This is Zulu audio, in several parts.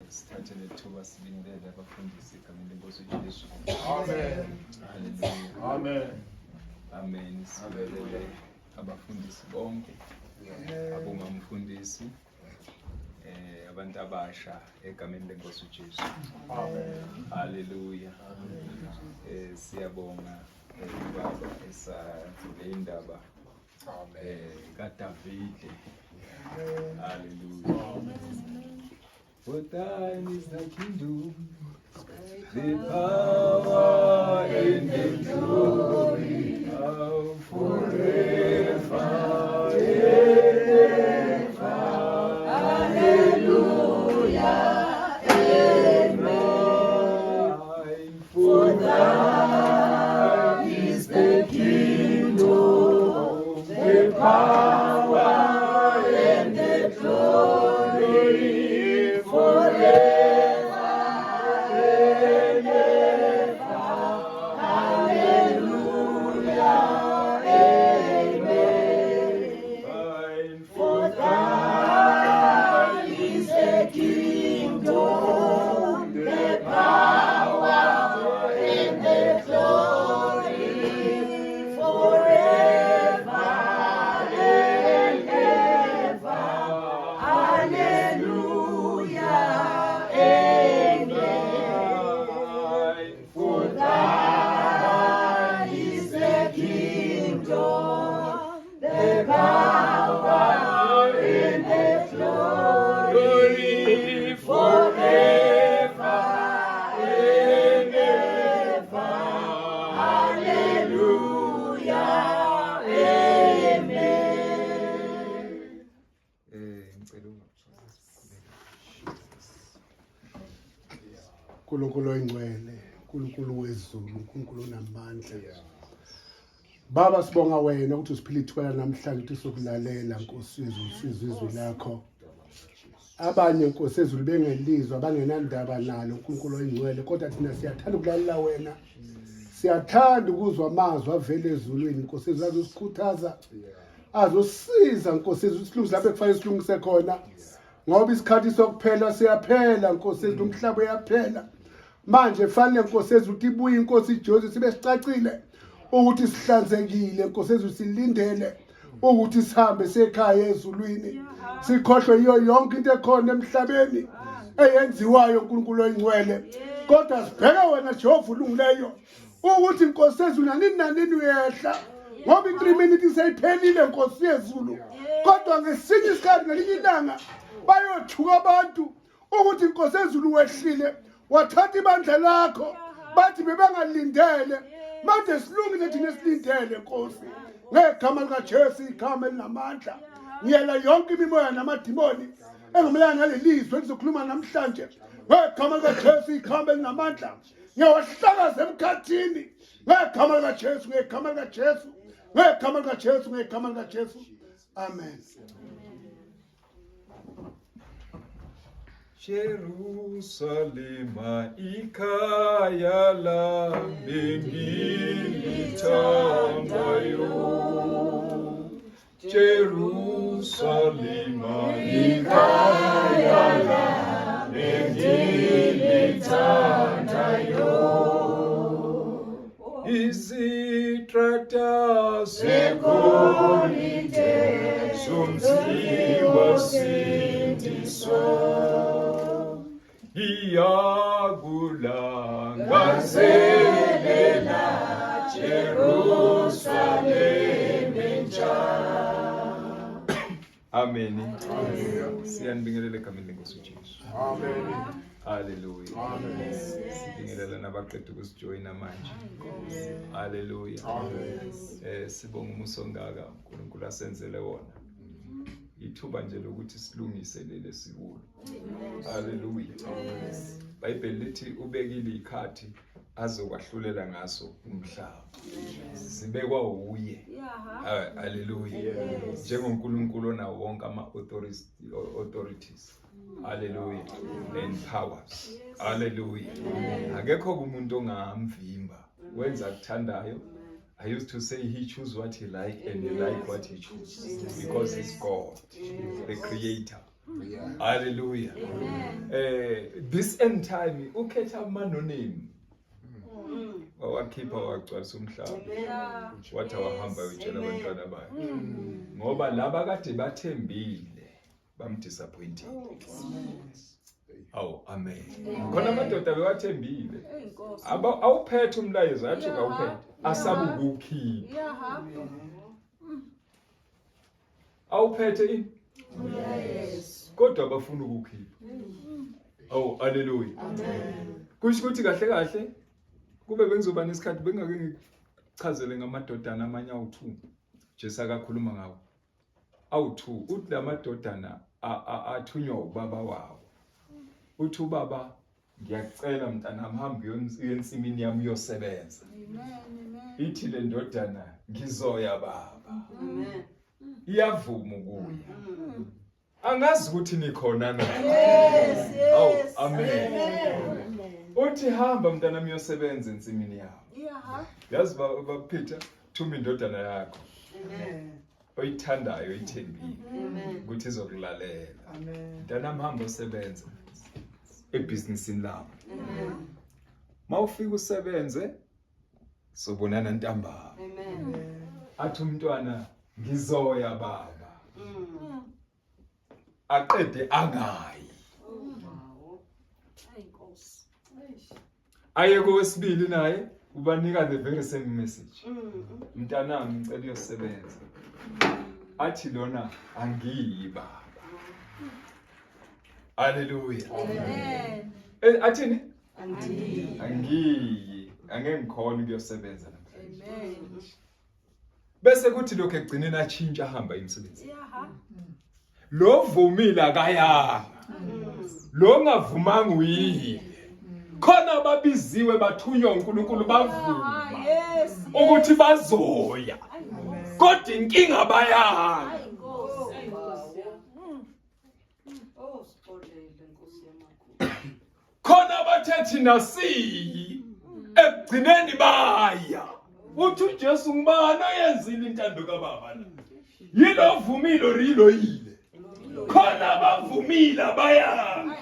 Sithathe lethuba sibingelele abafundisi egameni lenkosi uJesu. Amen. Haleluya. Amen. Amen. Sibingelele abafundisi bonke. Abomamfundisi abantu abasha egameni lenkosi uJesu. Amen. Haleluya. Siyabonga baba esazile indaba kaDavide. Hallelujah. For thine is the kingdom, the power and the glory, now forever and ever. Hallelujah. Amen. For thine is the kingdom, the power and the glory, forever and ever. Hallelujah. Amen. For thine is the kingdom, the power and the glory, forever and ever. Hallelujah. Amen. For thine is the kingdom, the power and the glory, forever and ever. Hallelujah. Amen. Ngicela ungaphuza. uNkulunkulu oyingcwele, uNkulunkulu wezulu, uNkulunkulu onamandla. Baba, sibonga wena ukuthi usiphile ithuba namhlanje ukuthi sokulalela Nkosi yezulu, sizwe izwi lakho. Abanye Nkosi yezulu bengelizwa, bangenandaba nalo uNkulunkulu oyingcwele, kodwa thina siyathanda ukulalela wena. Siyathanda ukuzwa amazwi avela ezulwini Nkosi yezulu, azosikhuthaza, azosiza Nkosi yezulu, silungise lapho ekufanele silungise khona. Ngoba isikhathi sokuphela siyaphela Nkosi yezulu, umhlaba uyaphela. Manje fanele Nkosi yezulu ukuthi ibuye inkosi iJesu, sibe sicacile ukuthi sihlanzekile Nkosi yezulu, silindele ukuthi sihambe sekhaya ezulwini, sikhohlwe yiyo yonke into ekhona emhlabeni eyenziwayo uNkulunkulu oyingcwele, kodwa sibheke wena Jehova ulungileyo ukuthi Nkosi yezulu nanini nanini uyehla, ngoba i-3 minutes seyiphelile Nkosi yezulu. Kodwa ngesinye isikhathi ngelinye ilanga bayothuka abantu ukuthi Nkosi yezulu wehlile wathatha ibandla lakho, bathi bebengalindele. Manje silungile thina, esilindele Nkosi, ngegama likaJesu, igama elinamandla. Ngiyela yonke imimoya namadimoni engamelana naleli zwi elizokhuluma namhlanje, ngegama likaJesu, igama elinamandla. Ngiyawahlakaza emkhathini ngegama likaJesu, ngegama likaJesu, ngegama likaJesu, ngegama likaJesu. Amen. Jerusalema ikhaya lami engilithandayo, Jerusalema ikhaya lami engilithandayo, izitrata zegolide zomzi wasindiswa, iyakulangazelela Jerusalem entsha. Amen. Siyanibingelela egameni lenkosi uJesu. Amen. Hallelujah. Amen. Sibingelela nabaqeda ukusijoyina manje. Hallelujah. Amen. Sibonga umusa ongaka uNkulunkulu asenzele wona. Ithuba nje lokuthi silungise leli sikulo. Hallelujah. Bible lithi ubekile ikhathi azokwahlulela ngaso umhlaba. Sibekwa uye. Hallelujah. NjengoNkulunkulu onawo wonke ama authorities. Hallelujah. And powers. Hallelujah. Akekho umuntu ongamvimba. Wenza akuthandayo. I used to say he choose what he like and he like what he choose, because he's God, the creator. Hallelujah. This end time ukhetha amanonemu. Wawakhipha wagcwalisa umhlaba. Wathi awahamba uyotshela abantwana bakhe. Ngoba laba kade bathembile bamdisappointile. Awu amen. Khona amadoda bewathembile. Awuphethe umlayezo athi kawuphethe asabukukhipha. Awuphethe ini? Kodwa bafuna ukukhipha. Awu haleluya. Amen. Kusho ukuthi kahle kahle kube bengizoba nesikhathi bengake ngichazele ngamadodana amanye awu2. Jesu akakhuluma ngawo. Awu2 uthi lamadodana athunywa ubaba wawo. Uthi ubaba ngiyakucela mntanami hamba uye ensimini yami uyosebenza. Amen. Ithi le ndodana ngizoya baba. Amen. Iyavuma ukuya. Angazi ukuthi nikhona na. Yes, yes. Oh, amen. Amen. Uthi hamba mntanami uyosebenza ensimini yami. Yeah. Yazi baba Peter thuma indodana yakho. Amen. Oyithandayo oyithembile. Amen. Ukuthi izokulalela. Amen. Mntanami hamba usebenza ebhizinisini lami. Amen. Mawufika usebenze sobonana ntambama. Amen. Athi umntwana ngizoya baba. Aqede angayi. Aye kowesibili naye ubanika the very same message. Mntanami ngicela uyosebenza. Athi lona angiyi baba. Hallelujah. Amen. Athini? Angiyi. Angiyi. Angeke ngikhona ukuyosebenza namhlanje. Amen. Bese kuthi lokho ekugcineni atshintsha ahamba emsebenzini. Yeah. Lo vumile akayanga. Lo ngavumanga uyile. Khona ababiziwe bathunywa uNkulunkulu bavuma. Yes. Ukuthi bazoya. Kodwa inkinga bayanga. Khona bathe thina siyi ekugcineni baya. Uthi uJesu ngubani oyenzile intando kaBaba la? Yilo vumile or yilo yile? Khona bavumile bayanga.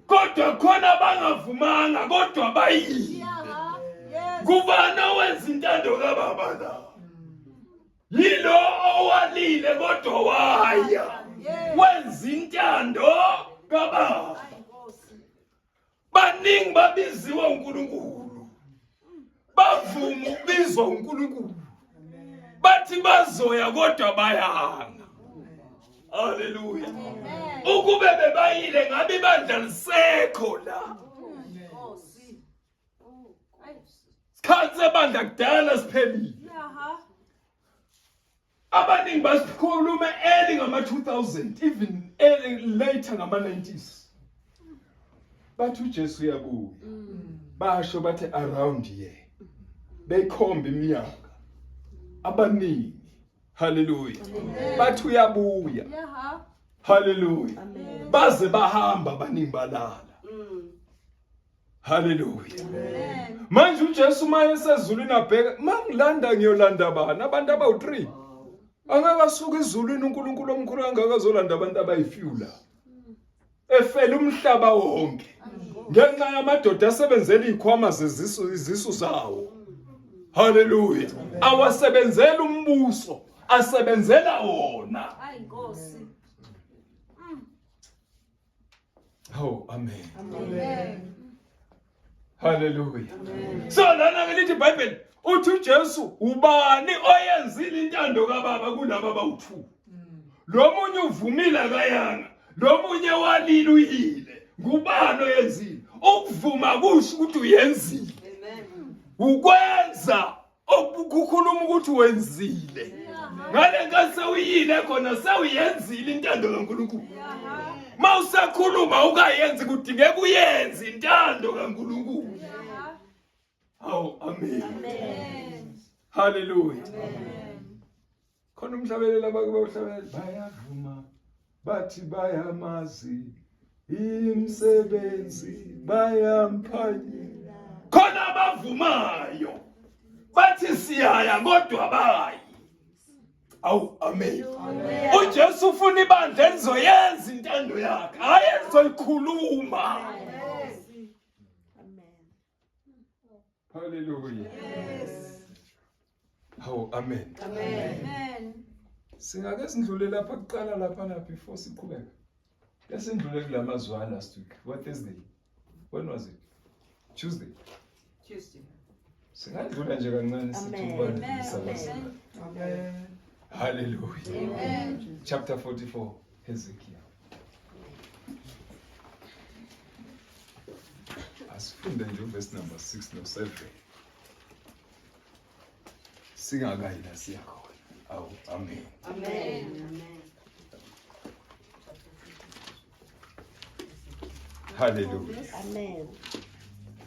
Kodwa khona bangavumanga kodwa bayile. Kubani owenza intando kaBaba la? Yilo owalile kodwa waya. Wenza intando kaBaba. Baningi babiziwe uNkulunkulu. Bavuma ukubizwa uNkulunkulu. Bathi bazoya kodwa bayanga. Haleluya. Ukube bebayile ngabe ibandla lisekho la. Sikhathi sebandla kudala siphelile. Abaningi basikhulume early ngama 2000 even early later ngama 90s. Bathi uJesu uyabuya. Basho bathi around here. Beyikhomba iminyaka. Abaningi. Hallelujah. Bathi uyabuya. Hallelujah. Baze bahamba abaningi balala. Hallelujah. Manje uJesu maye esezulwini abheka mangilanda ngiyolanda bani abantu abawu3. Angeke asuke ezulwini uNkulunkulu omkhulu kangaka azolanda abantu abayifew la. Efela umhlaba wonke. Ngenxa yamadoda asebenzela izikhwama zezisu izisu zawo. Hallelujah. Awasebenzela umbuso, asebenzela wona. Ayi Nkosi. Oh, amen. Amen. Hallelujah. So lana ke lithi iBhayibheli uthi uJesu ubani oyenzile intando kaBaba kulaba abawu2. Lo munye uvumile akayanga, lo munye walile uyile. Ngubani oyenzile? Ukuvuma kusho ukuthi uyenzile. Amen. Ukwenza okukhuluma ukuthi wenzile. Ngale nkathi sewuyile khona sewuyenzile intando kaNkulunkulu. Mawusakhuluma ukayenzi kudingeka uyenze intando kaNkulunkulu. Awu amen. Amen. Hallelujah. Khona umhlabeleli abake bawuhlabelela bayavuma bathi bayamazi imisebenzi bayamphanyela. Khona abavumayo bathi siyaya kodwa bayi. Awu, amen. UJesu ufuna ibandla elizoyenza intando yakhe, hayi elizoyikhuluma. Hallelujah. Hawu, amen. Amen. Singake sindlule lapha kuqala lapha na before siqhubeka. Esindlule kulamazwi last week. What Thursday? When was it? Tuesday. Tuesday. Singadlula nje kancane sithi Amen. ukubandlulisa Amen. abazalwane. Amen. Hallelujah. Amen. Chapter 44, Hezekiah. Asifunde nje verse number 6 no 7. Singakayi la siya khona. Awu, amen. Amen. Amen. Hallelujah. Amen.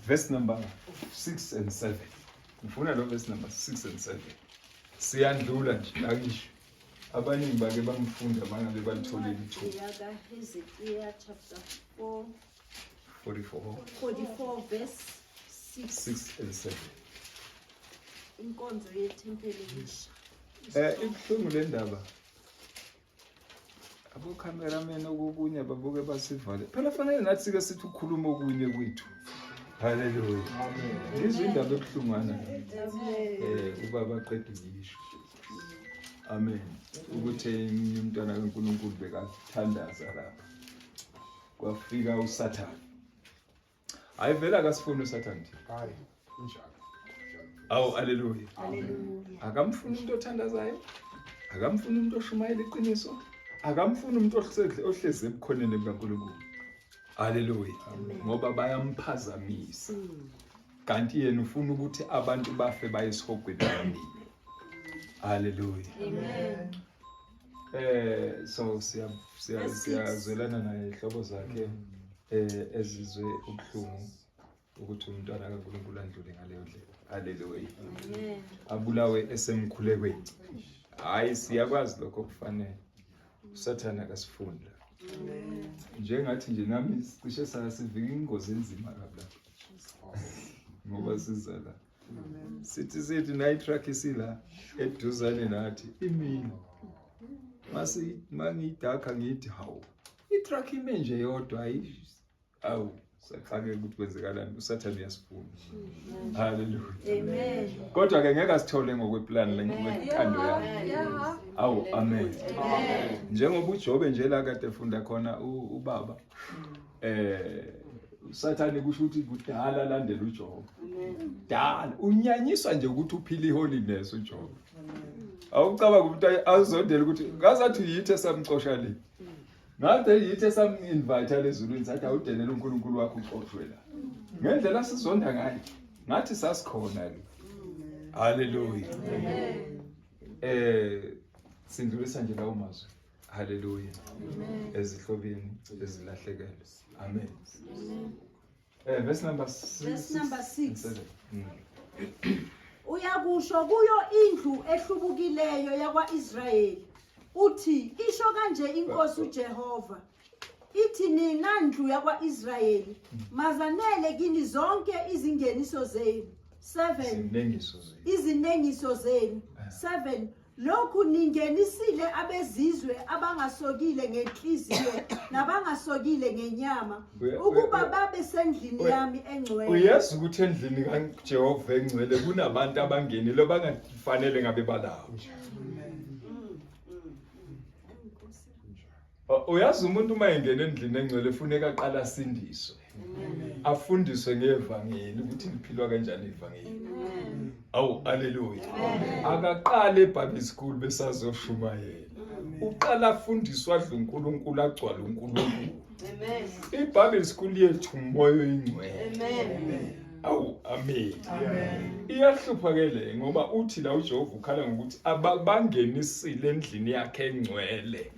Verse number 6 and 7. Ngifuna lo verse number 6 and 7. Siyandlula nje angisho. Abaningi bake bamfunda mangabe balitholile ithuba. YakaHezekiah chapter 4 44 44 verse 6. 6 and 7. Inkonzo yethempeli elisha. Ibuhlungu le ndaba. Abo cameraman okunye babuke basivale. Phela fanele nathi sike sithi ukukhuluma okunye kwethu. Hallelujah. Amen. Ngizwe indaba ebuhlungwana. Amen. Ubaba qeda uyisho. Amen. Ukuthi enye umntwana kaNkuluNkulu bekathandaza lapha. Kwafika uSathane. Hayi vele akasifuni uSathane. Hayi, injalo. Awu, haleluya. Hallelujah. Akamfuni umuntu othandazayo. Akamfuni umuntu oshumayela iqiniso. Akamfuni umuntu ohlezi ebukhoneni bukaNkuluNkulu. Haleluya. Ngoba bayamphazamisa. Kanti yena ufuna ukuthi abantu bafe baye esihogweni bamile. Haleluya. Amen. So Verse six. siyazwelana naye ihlobo zakhe ezizwe ubuhlungu ukuthi umntwana kaNkuluNkulu andlule ngaleyo ndlela. Haleluya. Amen. Abulawe esemkhulekweni. Hayi, siyakwazi lokho kufanele. uSathane akasifuni la. Njengathi nje nami cishe sasivika ingozi enzima kabi lapha. Ngoba siza la. Sithi nayi truck isila eduzane nathi imini. Masi mangidakha ngithi hawu. I-truck ime nje yodwa ayi. Awu, saxakeka ukuthi kwenzekalani. uSathane uyasifuna. Hallelujah. Amen. Kodwa ke ngeke asithole ngokweplan lenqondo yakhe. Yeah. Awu, amen. Amen. Njengoba uJobe nje la kade efunda khona ubaba. uSathane kusho ukuthi kudala landela uJobe. Dala unyanyiswa nje ukuthi uphila iholiness uJobe. Awucabanga umuntu azondela ukuthi ngazathi yithi esamcosha le. Ngathi yithi esam-invite lezulwini sathi awudelele uNkulunkulu wakho uxoshwe la. Ngendlela sizonda ngayo ngathi sasikhona le. Hallelujah. Sindlulisa nje lawo mazwi. Hallelujah. Ezihlobeni ezilahlekelwe. Amen. Verse number 6. Verse number 6. 7. Uyakusho kuyo indlu ehlubukileyo yakwaIsrayeli uthi, isho kanje inkosi uJehova, ithi nina ndlu yakwaIsrayeli, mazanele kini zonke izingeniso zenu. 7. Izinengiso zenu. Izinengiso zenu. 7. Lokhu ningenisile abezizwe abangasokile ngenhliziyo nabangasokile ngenyama, ukuba babe sendlini yami engcwele. Uyazi ukuthi endlini kaJehova engcwele kunabantu abangenile abangafanele ngabe balawo. Uyazi umuntu uma engena endlini engcwele funeka aqala asindiswe. Afundiswe ngevangeli ukuthi liphilwa kanjani ivangeli. Awu, haleluya. Akaqale eBible school besazoshumayela. Uqala afundiswa adle uNkulunkulu agcwale uNkulunkulu. Amen. IBible school yethu umoya oyingcwele. Amen. Awu, amen. Amen. Iyahlupha ke le ngoba uthi la uJehova ukhala ngokuthi abangenisile endlini yakhe engcwele.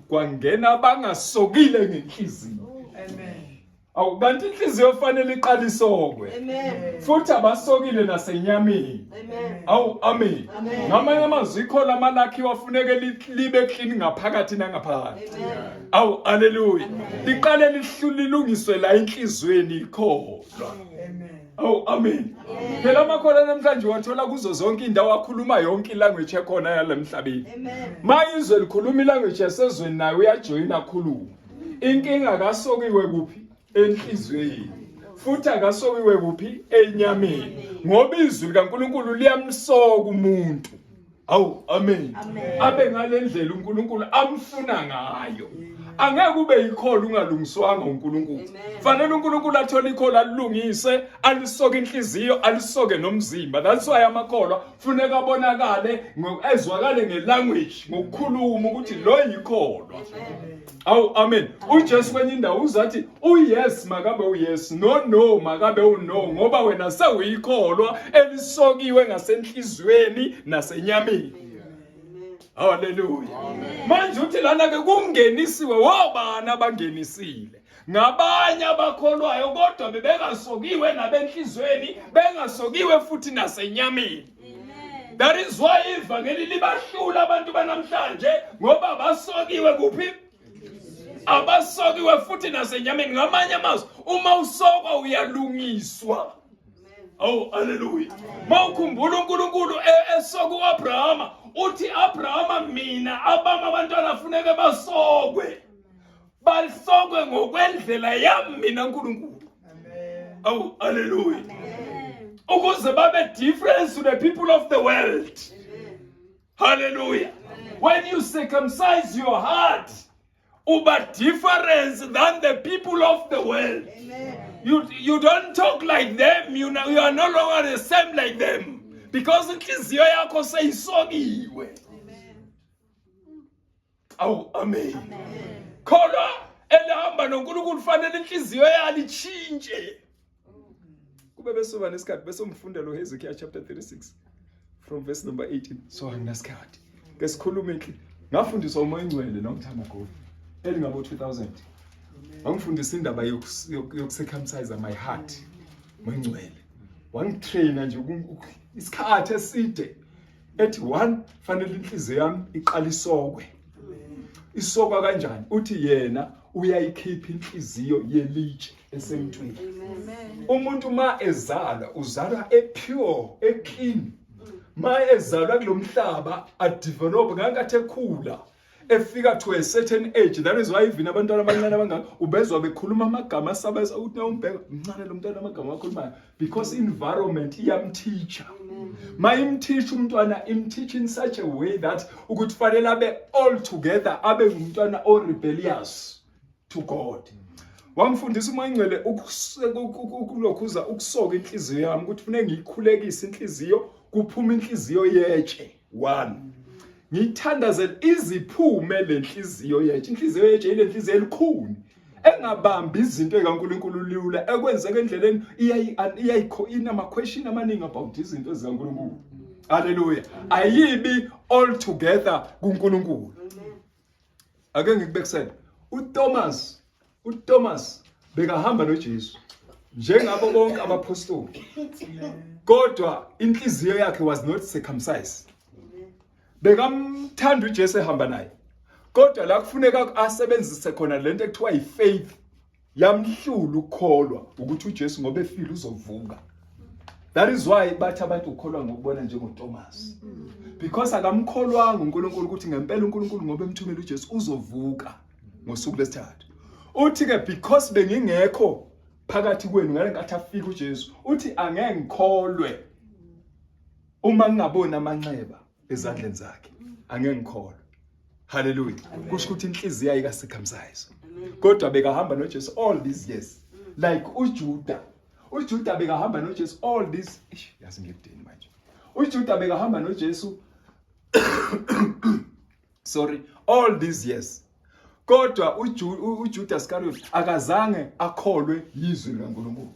Kwangena abangasokile ngenhliziyo. Amen. Awu kanti inhliziyo fanele iqale isokwe. Amen. Futhi abasokile nasenyameni. Amen. Awu amen. Amen. Ngamanye amazwi ikhola amalakhiwa afuneke libe clean ngaphakathi nangaphandle. Amen. Awu haleluya. Liqale lilungiswe la enhlizweni ikholwa. Amen. Awu amen. Phela amakholwa namhlanje wathola kuzo zonke indawo akhuluma yonke ilanguage ekhona yalemhlabeni. Amen. Mayizwe likhuluma ilanguage yasezweni naye uyajoyina akhulume. Inkinga akasokiwe kuphi? Enhliziyweni. Futhi akasokiwe kuphi? Enyameni. Ngoba izwi likaNkuluNkulu liyamsoka umuntu. Awu amen. Abe ngalendlela uNkulunkulu amfuna ngayo. Angeke ube yikholo ungalungiswanga uNkulunkulu. Fanele uNkulunkulu athole ikholo alilungise, alisoke inhliziyo, alisoke nomzimba. That's why amakholwa funeka abonakale ezwakale ngelanguage ngokukhuluma ukuthi lo yikholwa. Awu amen. UJesu kwenye indawo uzathi uyes makabe uyes, no no makabe uno ngoba wena sewuyikholwa elisokiwe ngasenhliziyweni nasenyameni. Haleluya. Manje uthi lana ke kungenisiwe wobani abangenisile? Ngabanye abakholwayo kodwa bebengasokiwe nabenhliziyweni, bengasokiwe futhi nasenyameni. That is why ivangeli libahlula abantu banamhlanje ngoba basokiwe kuphi? Abasokiwe futhi nasenyameni. Ngamanye amazwi uma usokwa uyalungiswa. Oh haleluya. Mawukhumbula uNkulunkulu esoka uAbrahama uthi Abrahama mina abami abantwana funeke basokwe. Basokwe ngokwendlela yami mina uNkulunkulu. Amen. Oh haleluya. Ukuze babe difference to the people of the world. Hallelujah. When you circumcise your heart, uba difference than the people of the world. Amen. You don't talk like them. You know, you are no longer the same like them because inhliziyo yakho seyisokiwe. Awu amen. Kholwa elihamba noNkulunkulu fanele inhliziyo yalo itshintshe. Kube besoba nesikhathi bese umfunda lo Hezekiah chapter 36 from verse number 18. So anginasikhathi. Ke sikhulume inhli. Ngafundiswa uMoya oNgcwele long time ago. Elingabo 2000. Wangifundisa indaba yokucircumcise my heart. Moya oNgcwele. Wangitraina nje isikhathi eside. Ethi one fanele inhliziyo yami iqale isokwe. Isokwa kanjani? Uthi yena uyayikhipha inhliziyo yelitshe esemntwini. Umuntu ma ezalwa uzalwa epure, eclean. Ma ezalwa kulomhlaba adevelop ngankathi ekhula efika to a certain age. That is why even abantwana abancane abangaka ubezwa bekhuluma amagama asabeza ukuthi nawumbheka mncane lo mntwana amagama akhulumayo because environment iyamteacher. Mayimteach umntwana imteach in such a way that ukuthi fanele abe all together abe ngumntwana o rebellious to God. Wangifundisa uMoya oNgcwele ukulokhuza ukusoka inhliziyo yami ukuthi kufanele ngiyikhulekise inhliziyo kuphume inhliziyo yetshe one. Ngiyithandazele iziphume lenhliziyo yetshe. Inhliziyo yetshe ile nhliziyo elikhuni engabambi izinto ezikaNkulunkulu lula ekwenzeka endleleni iyayikho inama question amaningi about izinto ezikaNkulunkulu. Haleluya. Ayibi all together kuNkulunkulu. Ake ngikubekisele. uThomas bekahamba noJesu njengabo bonke abapostoli. Kodwa inhliziyo yakhe was not circumcised. Bekamthanda uJesu ehamba naye. Kodwa la kufuneka asebenzise khona lento ekuthiwa yifaith yamhlula ukukholwa ukuthi uJesu ngoba efile uzovuka. That is why bathi abantu ukholwa ngokubona njengoThomas. Because akamkholwanga uNkulunkulu ukuthi ngempela uNkulunkulu ngoba emthumela uJesu uzovuka ngosuku lesithathu. Uthi ke because bengingekho phakathi kwenu ngale nkathi afika uJesu, uthi angeke ngikholwe uma ngingaboni amanxeba ezandleni zakhe. Angeke ngikholwe. Hallelujah. Kusho ukuthi inhliziyo ayika circumcise. Kodwa bekahamba noJesu all these years. Like uJuda. uJuda bekahamba noJesu all these yazi ngikudini manje. uJuda bekahamba noJesu sorry all these years. Kodwa uJudas Iscariot akazange akholwe yizwi likaNkulunkulu.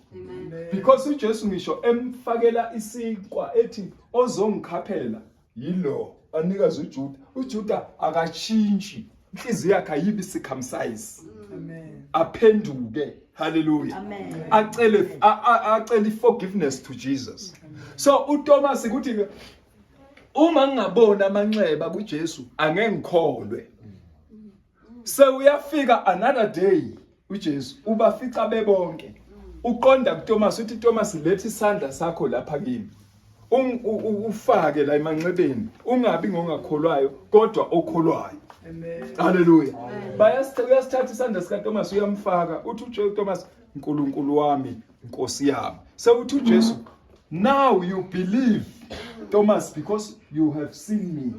Because uJesu ngisho emfakela isinkwa ethi ozongikhaphela yilo anikeza uJuda. uJuda akashintshi. Inhliziyo yakhe ayibi circumcise. Amen. Aphenduke. Hallelujah. Amen. Acele acele forgiveness to Jesus. So uThomas ukuthi uma ngingabona amanxeba kuJesu angeke ngikholwe. Sewuyafika another day uJesu ubafica bebonke. Uqonda kuThomas uthi Thomas letha isandla sakho lapha kimi. Ufake la emanxebeni ungabi ngongakholwayo kodwa okholwayo. Amen. Hallelujah. Bayasithatha isandla sika Thomas uyamfaka uthi uJesu Thomas uNkulunkulu wami Nkosi yami. Sewuthi uJesu now you believe Thomas because you have seen me.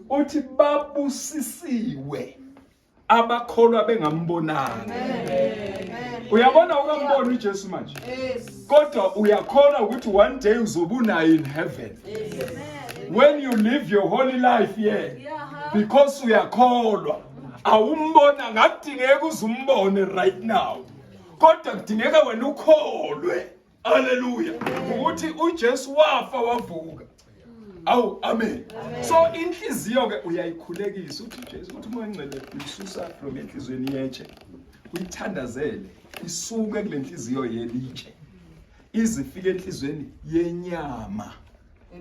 Uthi babusisiwe abakholwa bengambonanga. Uyabona ukambona uJesu manje? Kodwa uyakholwa ukuthi one day uzobunaye in heaven. When you live your holy life here because uyakholwa awumbona ngakudingeka uzumbone right now. Kodwa kudingeka wena ukholwe. Haleluya. Ukuthi uJesu wafa wavuka. Awu amen. So inhliziyo ke uyayikhulekisa uthi uJesu uthi umoya ongcwele uyisusa from enhliziyweni yetshe. Uyithandazele isuke kule nhliziyo yelitshe. Izifike enhliziyweni yenyama.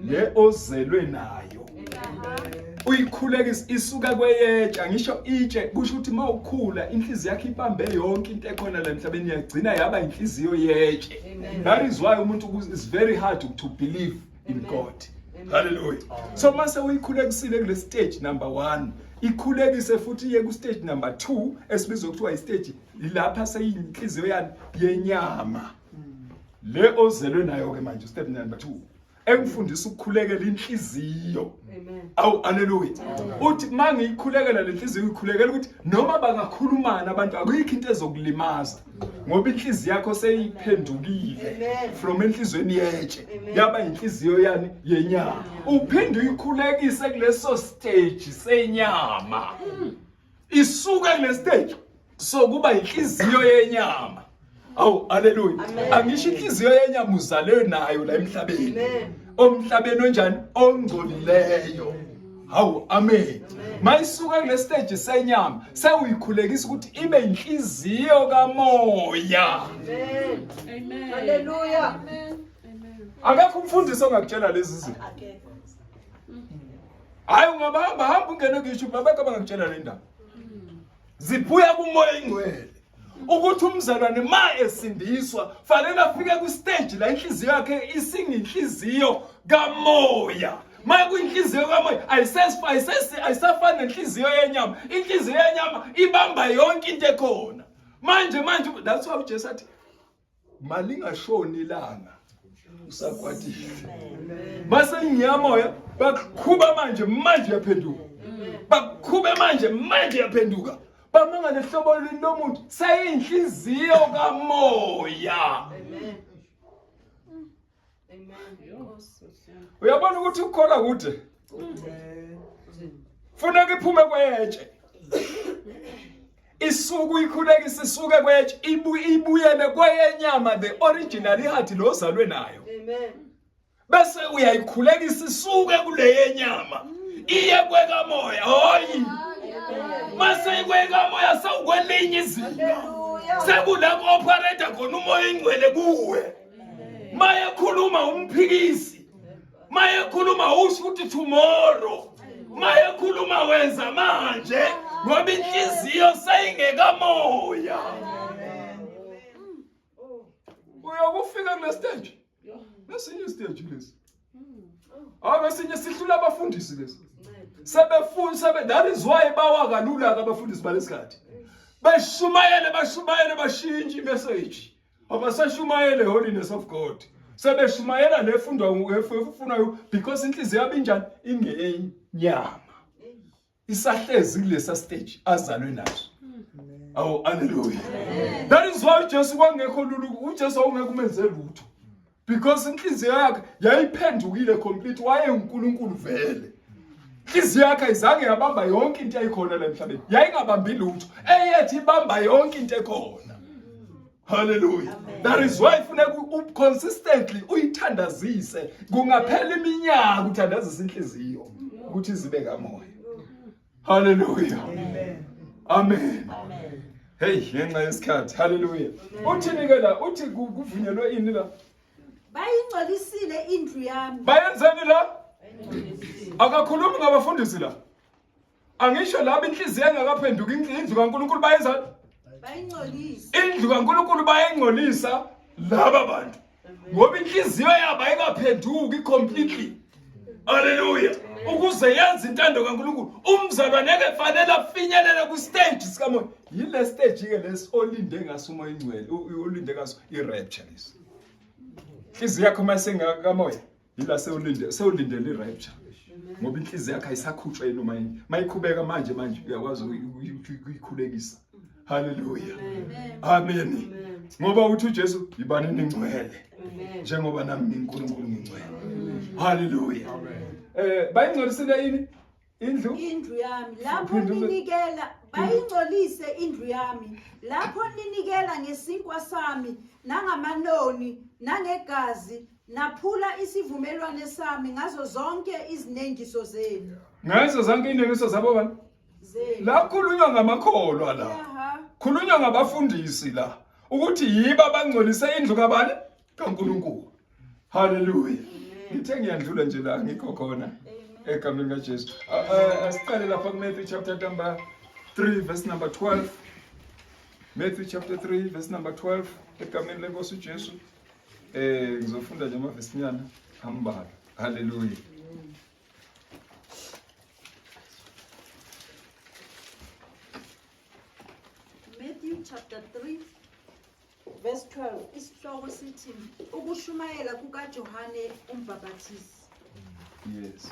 Le ozelwe nayo. Uyikhulekisa isuka kweyetsha ngisho itshe kusho ukuthi mawukhula inhliziyo yakhe ibambe yonke into ekhona la emhlabeni yagcina yaba inhliziyo yetshe. That is why umuntu is very hard to believe in God. Hallelujah. So mase uyikhulekisile kule stage number 1 ikhulekise futhi iye ku stage number 2 esibizwa kuthiwa i stage ilapha seyinhliziyo yani yenyama. Le ozelwe nayo ke manje step number 2 engifundisa ukukhulekela inhliziyo. Awu haleluya. Uthi mangiyikhulekela lenhliziyo ngikhulekela ukuthi noma bangakhulumana abantu akuyikho into ezokulimaza ngoba inhliziyo yakho seyiphendukile from enhlizweni yetshe yaba inhliziyo yani yenyama. Uphinde uyikhulekise kuleso stage senyama. Isuke kule stage sokuba inhliziyo yenyama. Awu haleluya. Angisho inhliziyo yenyama uzalwe nayo la emhlabeni. Omhlabeni onjani ongcolileyo. Hawu amen. Mayisuka kule stage senyama sewuyikhulekisa ukuthi ibe inhliziyo kamoya. Amen. Amen. Hallelujah. Amen. Akekho umfundisi ongakutshela lezi zinto. Hayi ungabahamba hamba ungene ku YouTube abekho abangakutshela le ndaba. Ziphuya kumoya ingcwele. Ukuthi umzalwane ma esindiswa fanele afike ku stage la inhliziyo yakhe isinginhliziyo kamoya. Ma kuyinhliziyo kamoya ayisafani nenhliziyo yenyama. Inhliziyo yenyama ibamba yonke into ekhona. Manje manje that's why uJesu athi malingashoni ilanga usakwatile mase ngiyamoya bakukhuba manje manje yaphenduka bakukhube manje manje yaphenduka bamangale hlobo lomuntu seyinhliziyo kamoya. Uyabona ukuthi ukukholwa kude. Funeka iphume kwetshe. Isuku ikhulekisa isuke kwetshe ibuyele kweyenyama the original ihathi lo ozalwe nayo. Amen. Bese uyayikhulekisa isuke kule yenyama iye kwekamoya. Hoyi. Mase ikwekamoya sewukwelinye izinga. Sekula ku-operator khona umoya ingcwele kuwe. Mayekhuluma umphikisi. Mayekhuluma usho ukuthi tomorrow. Mayekhuluma wenza manje ngoba inhliziyo seyingekamoya. Uyokufika kule stage. Nesinye stage lesi. Hayi besinye sihlula abafundisi lesi. Sebefuna sebe that is why bawa kalula abafundisi balesikhathi. Beshumayele bashumayele bashintshe imessage. Abasashumayele holiness of God. Sebeshumayela lefundwa efunayo because inhliziyo yabo injani ingeyenyama. Isahlezi kulesa stage azalwe naso. Awu hallelujah. That is why uJesu kwangekho lula uJesu awungeke umenze lutho. Because inhliziyo yakhe yayiphendukile complete wayenguNkulunkulu vele. Inhliziyo yakhe ayizange yabamba yonke into eyayikhona la emhlabeni. Yayingabambi lutho. Eyethi ibamba yonke into ekhona. Hallelujah. That is why funeka consistently uyithandazise. Kungaphela iminyaka uthandazisa inhliziyo ukuthi izibe kamoya. Hallelujah. Amen. Hey, ngenxa yesikhathi. Hallelujah. Uthini ke la? Uthi kuvunyelwe ini la? Bayingcolisile indlu yami. Bayenzeni la? Akakhulumi ngabafundisi la. Angisho laba inhliziyo engakaphenduki indlu kaNkulunkulu bayenzani? Bayingcolisa. Indlu kaNkulunkulu bayingcolisa laba bantu. Ngoba inhliziyo yabo ayikaphenduki completely. Haleluya. Ukuze yenze intando kaNkulunkulu, umzalwane ngeke fanele afinyelele ku stage sikamoya. Yile stage ke lesi olinde ngaso umoya ingcwele, olinde ngaso i-rapture lesi. Inhliziyo yakho uma sengakamoya, yila sewulinde sewulindele i-rapture. Ngoba inhliziyo yakho ayisakhutshwa yini uma yini. Mayikhubeka manje manje uyakwazi ukuyikhulekisa. Haleluya. Amen. Ngoba uthi uJesu yibani ningcwele. Njengoba nami ngiNkulunkulu ngingcwele. Haleluya. Eh bayingcolisile yini? Indlu Indlu yami lapho ninikela bayingcolise indlu yami lapho ninikela ngesinkwa sami nangamanoni nangegazi naphula isivumelwane sami ngazo zonke izinengiso zenu. Ngazo zonke izinengiso zabo bani? La khulunywa ngamakholwa la. Khulunywa ngabafundisi la ukuthi yibo abangcolise indlu kabani? KaNkulunkulu. Haleluya. Ngithe ngiyandlula nje la ngikho khona egameni kaJesu. Asiqale lapha kuMatthew chapter number 3 verse number 12. Matthew chapter 3 verse number 12 egameni lenkosi uJesu. Eh ngizofunda nje amavesinyana ambalwa. Haleluya. Matthew chapter 3 verse 12 isihloko sithi ukushumayela kukaJohane umbhaphathizi. Yes.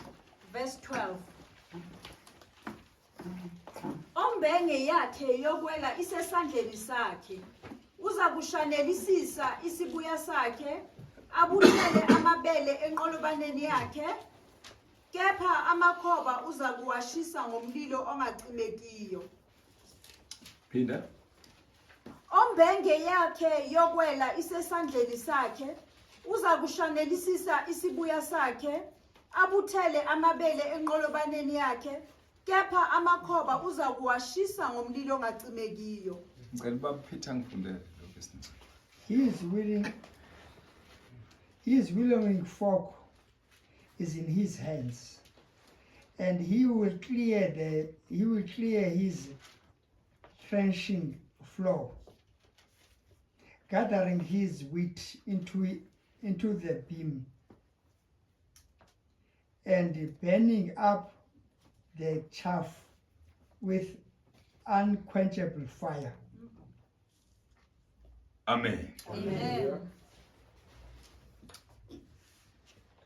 Verse 12 Ombenge yakhe yokwela isesandleni sakhe uza kushanelisisa isibuya sakhe abuthele amabele enqolobaneni yakhe Kepha amakhoba uzakuwashisa ngomlilo ongacimekiyo. Phinda. Ombenge yakhe yokwela isesandleni sakhe, uzakushanelisisa isibuya sakhe, abuthele amabele enqolobaneni yakhe, kepha amakhoba uzakuwashisa ngomlilo ongacimekiyo. Ngicela ubaba Peter ngifundele lo verse. His willing, his willowing fork is in his hands, and he will clear the he will clear his threshing floor, gathering his wheat into into the beam and burning up the chaff with unquenchable fire. Amen. Amen.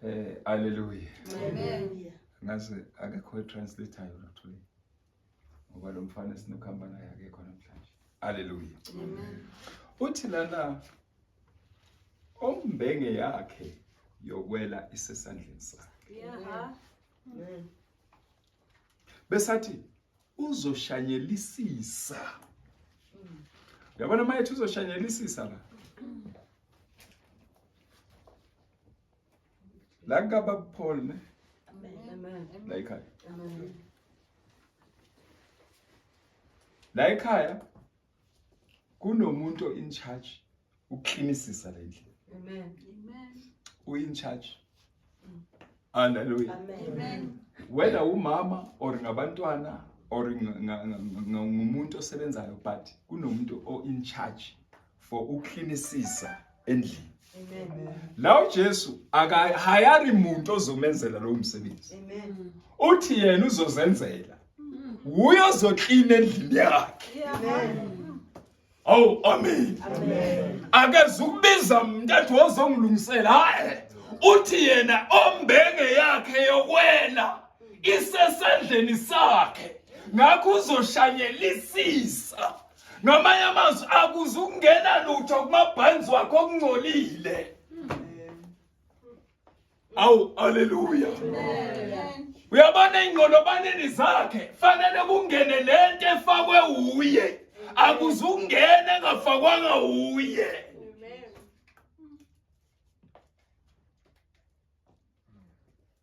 Eh haleluya. Amen. Ngaze akekho translator yona today. Ngoba lo mfana esinokuhamba naye akekho namhlanje. Haleluya. Amen. Uthi lana ombenge yakhe yokwela isesandleni sakhe. Yeah. Besathi uzoshanyelisisa. Uyabona mayethi uzoshanyelisisa la. La kaba Paul ne? Amen. La ekhaya. La ekhaya kunomuntu in charge uklinisisa le ndlela. Amen. Amen. U in charge. Hallelujah. Amen. Whether umama or ngabantwana or ngumuntu osebenzayo but kunomuntu o in charge for uklinisisa endlini. Amen. La uJesu akahayari muntu ozomenzela lo msebenzi. Amen. Uthi yena uzozenzela. Uye ozoklina endlini yakhe. Yeah. Awu amen. Amen. Akezukubiza umuntu athi wozongilungisela. Hayi. Uthi yena ombenge yakhe yokwela isesandleni sakhe. Ngakho uzoshanyelisisa. Ngamanye amazwi akuzukungena lutho kumabhanzi wakho okungcolile. Awu haleluya. Uyabona ingqolobaneni zakhe fanele kungene lento efakwe uye. Akuzukungena engafakwanga uye.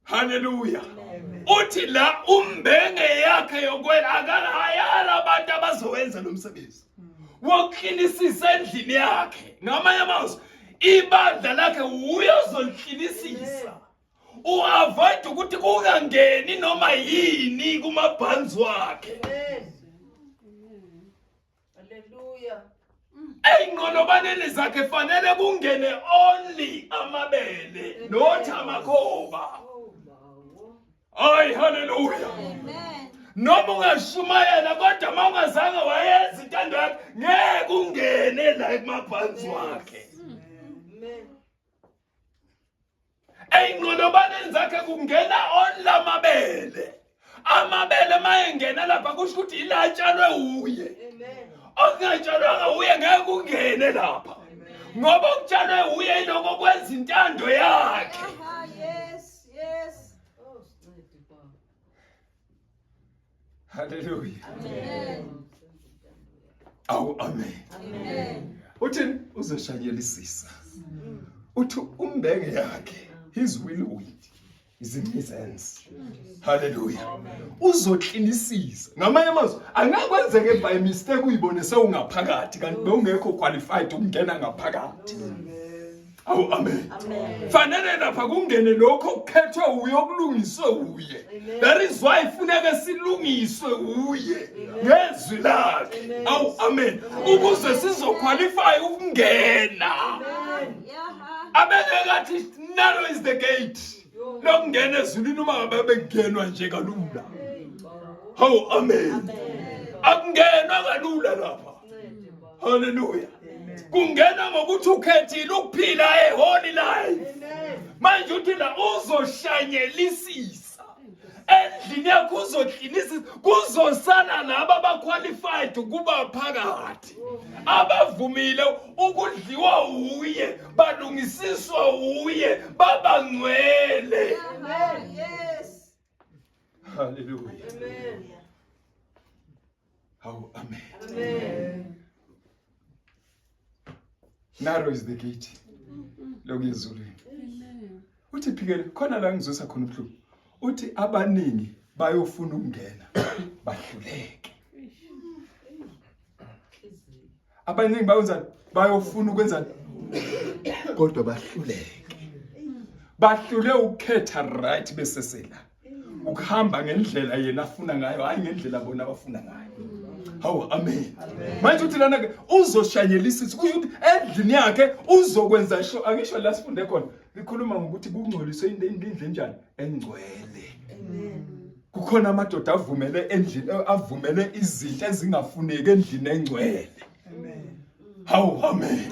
Haleluya. Uthi la umbenge yakhe yokwela akahayara abantu abazowenza lo msebenzi. Woklinisisa endlini yakhe. Ngamanye amazwi ibandla lakhe uye ozoliqinisisa. Uavoid ukuthi kungangeni noma yini kumabhanzi wakhe. Hallelujah. Eyinqolobaneni zakhe fanele kungene only amabele not amakhoba. Hayi haleluya. Amen. Noma ungashumayela kodwa uma ungazange wayenza intando yakhe ngeke ungene la kumabhanzi wakhe. Amen. Eyinqolobaneni zakhe kungena only amabele. Amabele mayengena lapha kusho ukuthi ilatshalwe uye. Amen. Okungatshalwanga uye ngeke kungene lapha. Ngoba okutshalwe uye iloko kwenza intando yakhe. Aha, yes, yes. Oh, sincede Baba. Haleluya. Amen. Awu amen. Amen. Uthini uzoshanyelisisa. Uthi umbenge yakhe his will with is in his hands. Hallelujah. Uzoklinisisa. Ngamanye amazwi angakwenzeke by mistake uyibone sewungaphakathi kanti bewungekho qualified ukungena ngaphakathi. Awu amen. Fanele lapha kungene lokho okukhethwe uye okulungiswe uye. That is why funeke silungiswe uye ngezwi lakhe. Awu amen. Ukuze sizoqualify ukungena. Yaha. Abeke kathi narrow is the gate. Lokungena ezulwini uma ngabe bekungenwa nje kalula. Hawu amen. Akungenwa kalula lapha. Hallelujah. Kungena ngokuthi ukhethile ukuphila a holy life. Manje uthi la uzoshanyelisisa. Endlini yakho uzoklinisisa kuzosala laba abaqualified ukuba phakathi. Abavumile ukudliwa uye, balungisiswa uye, babangcwele. Aha, yes. Hallelujah. Amen. Hawu amen. Amen. Narrow is the gate. Lokuya ezulwini. Uthi phikele khona la ngizwisa khona ubuhlungu. Uthi abaningi bayofuna ukungena bahluleke. Abaningi bayenza bayofuna ukwenza kodwa bahluleke. Bahlule ukukhetha right besesela. Ukuhamba ngendlela yena afuna ngayo hayi ngendlela bona abafuna ngayo. Hawu amen. Manje uthi lana ke uzoshanyelisisa kusho ukuthi endlini yakhe uzokwenza sho angisho la sifunde khona likhuluma ngokuthi kungcoliswe into indlu enjani engcwele. Kukhona amadoda avumele endlini avumele izinto ezingafuneki endlini engcwele. Hawu amen.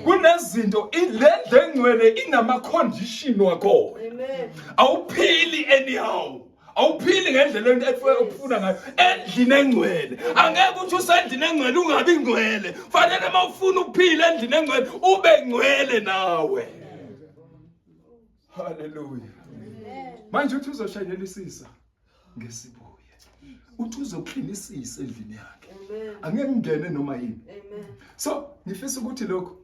Kunezinto ilendlu engcwele inama condition wakhona. Amen. Awuphili anyhow. Awuphili ngendlela into ofuna ngayo endlini engcwele. Angeke uthi usendlini engcwele ungabi ngcwele. Fanele mawufuna ukuphila endlini engcwele ube ngcwele nawe. Hallelujah. Manje uthi uzoshanyelisisa ngesibuye. Uthi uzoklinisisa endlini yakhe. Amen. Angeke ngene noma yini. Amen. So ngifisa ukuthi lokho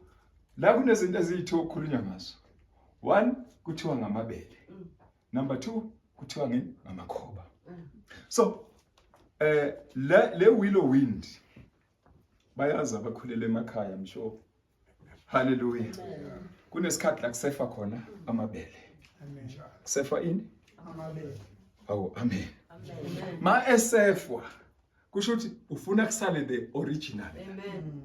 la kunezinto eziyithu okukhulunywa ngazo. One kuthiwa ngamabele. Number 2 kuthiwa ngamakhoba. So le willow wind bayazi abakhulele emakhaya I'm sure. Hallelujah. Kunesikhathi la kusefa khona amabele. Amen. Kusefa ini? Amabele. Awu amen. Ma esefwa kusho ukuthi ufuna kusale the original. Amen.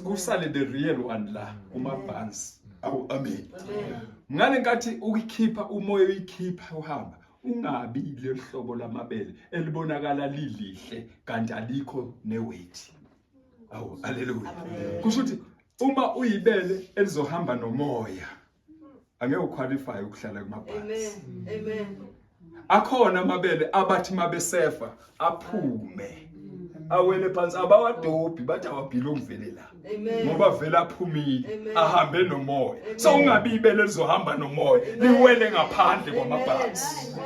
Kusale the real one la kumabhansi. Awu amen. Amen. Ngale nkathi ukukhipha umoya uyikhipha uhamba ungabi lehlobo lamabele elibonakala lilihle kanti alikho neweight. Awu haleluya. Kusho ukuthi uma uyibele elizohamba nomoya angeke uqualify ukuhlala kumabhansi. Amen. Amen. Akhona amabele abathi mabesefa aphume awele phansi abawadobhi bathi awabhilongi vele la Amen. ngoba vele aphumile Amen. ahambe nomoya. So ungabi ibele lizohamba nomoya liwele ngaphandle kwamabhansi.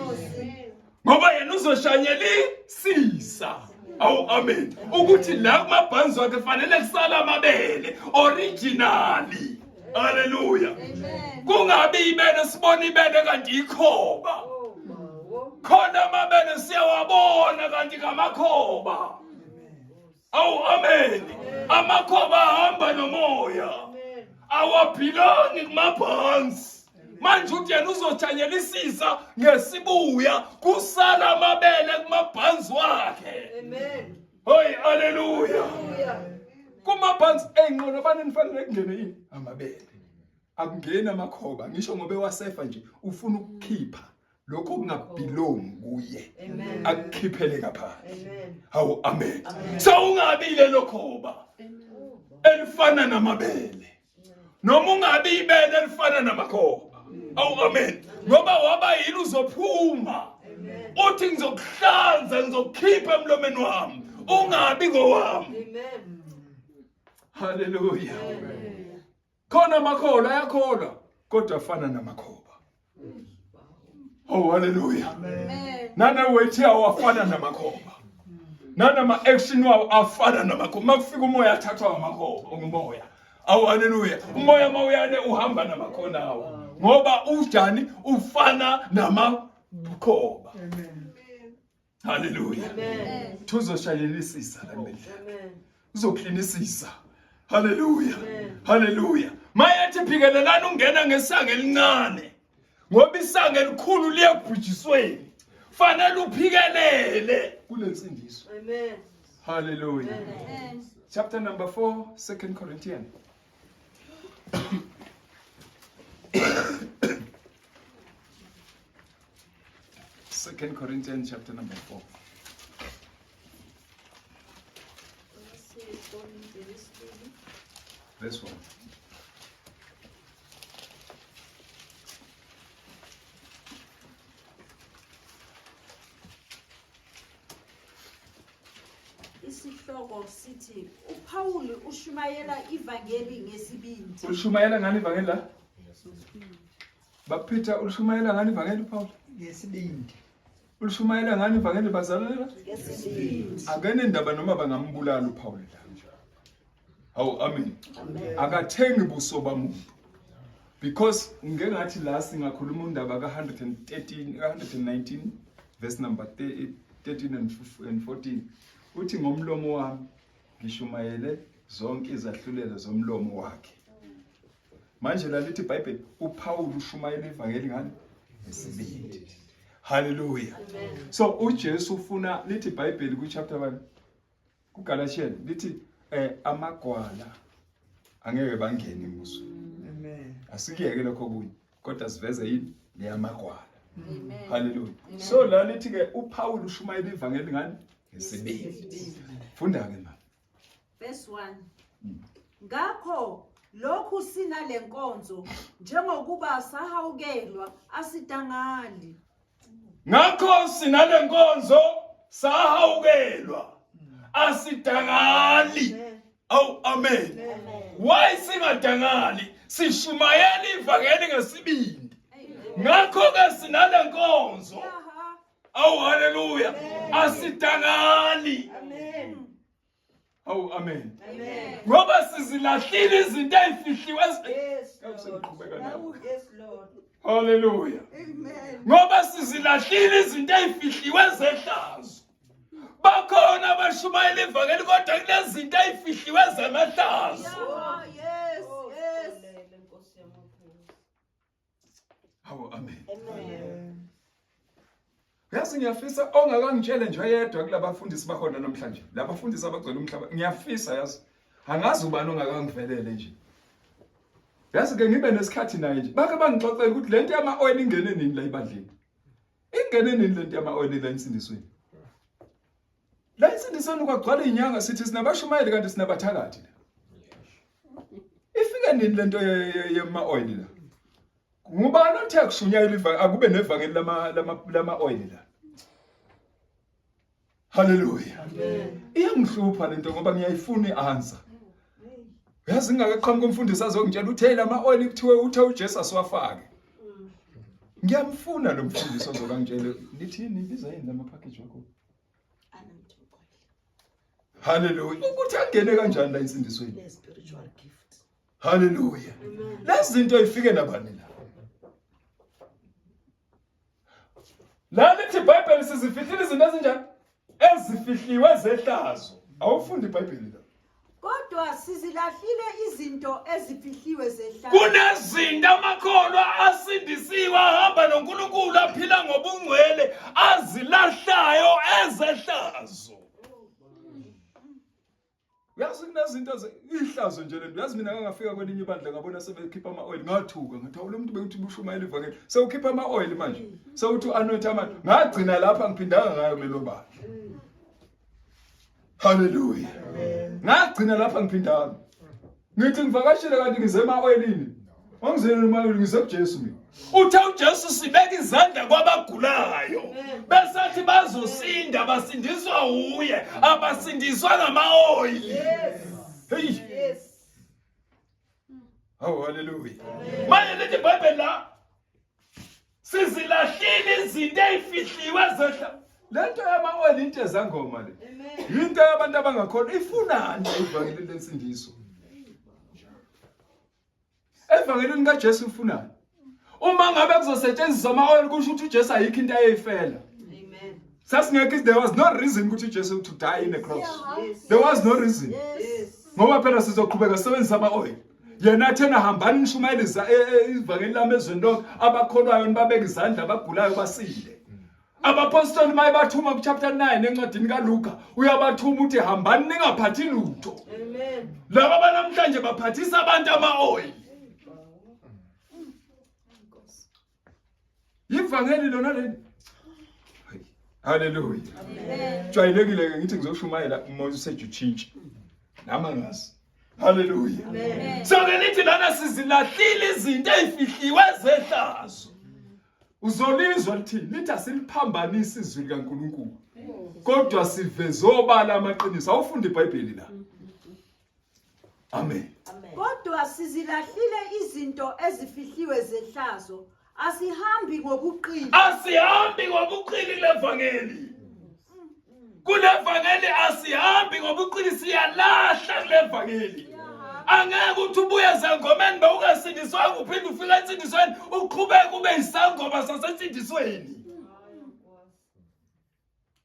Ngoba yena uzoshanyelisisa. Awu amen. Ukuthi la kumabhanzi wakhe fanele kusala amabele originally. Hallelujah. Amen. Kungabi ibele sibona ibele kanti ikhoba. Khona amabele siyawabona kanti ngamakhoba. Awu amen. Amakhoba ahamba nomoya. Awabhilongi kumabhansi. Manje uthi yena uzothanyelisisa ngesibuya kusala amabele kumabhansi wakhe. Amen. Hoy haleluya. Kumabhansi eyinqolobane nifanele kungene yini? Amabele. Akungeni amakhoba ngisho ngoba ewasefa nje ufuna ukukhipha lokho kungabelong kuye. Akukhiphele ngaphandle. Hawu amen. Sawungabile lokhoba. Elifana namabele. Noma ungabi ibele elifana namakhoba. Awu amen. Ngoba waba yini uzophuma. Uthi ngizokuhlanza ngizokukhipha emlomeni wami. Ungabi ngowami. Amen. Hallelujah. Khona amakholwa ayakholwa kodwa afana namakhoba. Oh hallelujah. Amen. Nane weight yawo afana namakhoba. Nanama action wawo afana namakhoba. Makufika umoya athathwa amakhoba ngumoya. Awu haleluya. Umoya mawuyane uhamba namakhona awo. Ngoba ujani ufana namakhoba. Amen. Haleluya. Amen. Tuzoshayelisisa la mbedlela. Amen. Uzoklinisisa. Haleluya. Haleluya. Mayethi phikelelani ungena ngesango elincane. Ngoba isango elikhulu liyabhujisweni. Fanele uphikelele kule nsindiso. Amen. Hallelujah. Amen. Chapter number 4, 2 Corinthians. Second Corinthians chapter number 4. Verse 1. Isihloko sithi uPaul ushumayela ivangeli ngesibindi. Ulishumayela ngani ivangeli la? Baphitha ulishumayela ngani ivangeli uPaul? Ngesibindi. Ulishumayela ngani ivangeli bazalwane la? Ngesibindi. Akenendaba noma bangambulala uPaul la. Hawu amen. Akathengi buso bamuntu. Because ngike ngathi la singakhuluma undaba ka-113 ka-119 verse number 13 and 14 uthi ngomlomo wami ngishumayele zonke izahlulelo zomlomo wakhe. Manje la lithi iBhayibheli uPaul ushumayela ivangeli ngani? Ngesibindi. Hallelujah. So uJesu ufuna lithi iBhayibheli ku chapter 1 kuGalatians lithi amagwala angeke bangene embusweni. Amen. Asikuyeke lokho kunye kodwa siveze yini leyamagwala. Amen. Hallelujah. So la lithi ke uPaul ushumayela ivangeli ngani? Ngesibindi. Funda ke mama. Verse 1. Ngakho lokhu sinalenkonzo njengokuba sahawukelwa asidangali. Ngakho sinalenkonzo sahawukelwa asidangali. Awu amen. Why singadangali? Sishumayela ivangeli ngesibindi. Ngakho ke sinalenkonzo. Yaha. Awu haleluya. Asidangali. Amen. Awu amen. Amen. Ngoba sizilahlile izinto ezifihliwe. Yes. Awu, Lord. sengiqhubeka nawe. Yes, Lord. Haleluya. Amen. Ngoba sizilahlile izinto ezifihliwe zehlazo. Bakhona abashumayela ivangeli kodwa kunezinto ezifihliwe zamahlazo. Yaha, yes, yes. Lele Nkosi yamakhosi. Hawu amen. Amen. Yazi ngiyafisa ongakangitshele nje yedwa kulabafundisi bakhona namhlanje. Labafundisi abagcwele umhlaba ngiyafisa yazi. Angazi ubani ongakangivelele nje. Yazi ke ngibe nesikhathi naye nje. Bake bangixoxela ukuthi lento yama oil ingene nini la ibandleni. Ingene nini lento yama oil la insindisweni. La insindisweni kwagcwala inyanga sithi sinabashumayeli kanti sinabathakathi la. Ifike nini lento yama oil la? Ngubani othe akushunyayelwa ivangeli akube nevangeli lama lama lama oil la? Hallelujah. Iyangihlupha lento ngoba ngiyayifuna ianswer. Uyazi ngingakaqhamuka umfundisi azongitshela uthe hey lama oil kuthiwe uthe uJesu asiwafake. Ngiyamfuna lo mfundisi ozokangitshela nithi nibiza yini lama package wakho? Hallelujah. Ukuthi angene kanjani la insindisweni? Spiritual gift. Hallelujah. Lezi zinto ifike nabani la? La lithi iBhayibheli sizifihlile izinto ezinjani? Ezifihliwe zehlazo. Awufundi iBhayibheli la. Kodwa sizilahlile izinto ezifihliwe zehlazo. Kunezinto amakholwa asindisiwe ahamba noNkulunkulu aphila ngobungcwele azilahlayo ezehlazo. Uyazi kunezinto ihlazo nje lento. Uyazi mina ngangafika kwelinye ibandla ngabona sebekhipha ama-oil ngathuka ngathi awulo muntu bengithi ubushumayela ivangeli. Sewukhipha ama-oil manje. Sewuthi u-anoint abantu. Ngagcina lapha ngiphindanga ngayo kulelo bandla. Hallelujah. Ngagcina lapha ngiphindanga. Ngithi ngivakashile kanti ngize ema-oyilini. Wangizele ema-oyilini ngize kuJesu mina. Uthe uJesu sibeka izandla kwabagulayo. Besathi bazosinda basindiswa uye, abasindiswa ngama-oyili. Hey. Yes. Hawu haleluya. Manje lithi iBhayibheli la sizilahlile izinto ezifihliwe zehla. Lento yama-oil into ezangoma le. Into yabantu abangakholwa ifunani ivangeli lensindiso. Evangelini kaJesu ufunani? Uma ngabe kuzosetshenziswa ama-oil kusho ukuthi uJesu ayikho into ayeyifela. Amen. Sasingekho there was no reason ukuthi uJesu to die in a cross. There was no reason. Yes. Ngoba phela sizoqhubeka sisebenzise ama-oil. Yena thena hambani nishumayele ivangeli lami ezweni lonke abakholwayo nibabeke izandla abagulayo basinde. Abapostoli maye bathuma kuchapter 9 encwadini kaLuka uyabathuma uthi hambani ningaphathi lutho. Amen. Laba banamhlanje baphathisa abantu ama-oil. Ivangeli lona leli. Haleluya. Jwayelekile ke ngithi ngizoshumayela umoya useje utshintshe. Nami angazi. Haleluya. So ke lithi lana sizilahlile izinto ezifihliwe zehlazo. Uzolizwa lithi lithi asiliphambanisi izwi likaNkuluNkulu. Kodwa sivezobala amaqiniso. Awufunde iBhayibheli la. Amen. Kodwa sizilahlile izinto ezifihliwe zehlazo, asihambi ngobuqili. Asihambi ngobuqili kulevangeli. Kulevangeli asihambi ngobuqili siyalahla kulevangeli. Angeke uthi ubuye ezangomeni bewungasindiswanga uphinde ufike ensindisweni uqhubeke ube isangoma sasensindisweni.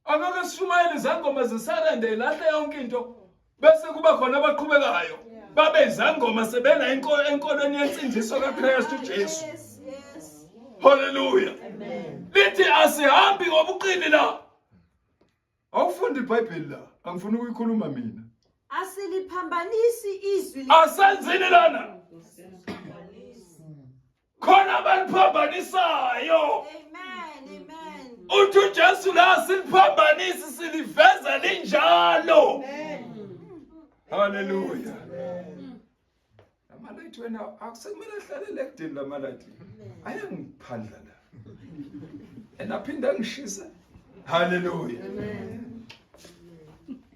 Angeke sishumayele izangoma zisarende ilahle yonke into bese kuba khona abaqhubekayo babe izangoma sebela enkolweni yensindiso kaKristu Jesu. Hallelujah. Lithi asihambi ngobuqili la. Awufundi iBhayibheli la, angifuni ukuyikhuluma mina. Asiliphambanisi izwi Asenzini lana. Khona abaliphambanisayo. Amen, amen. Uthi uJesu la siliphambanisi siliveza linjalo. Amen. Hallelujah. Amalayithi wena akusekumele ahlalele ekudeni lamalayithi. Ayangiphandla la. And aphinda angishisa. Hallelujah. Amen.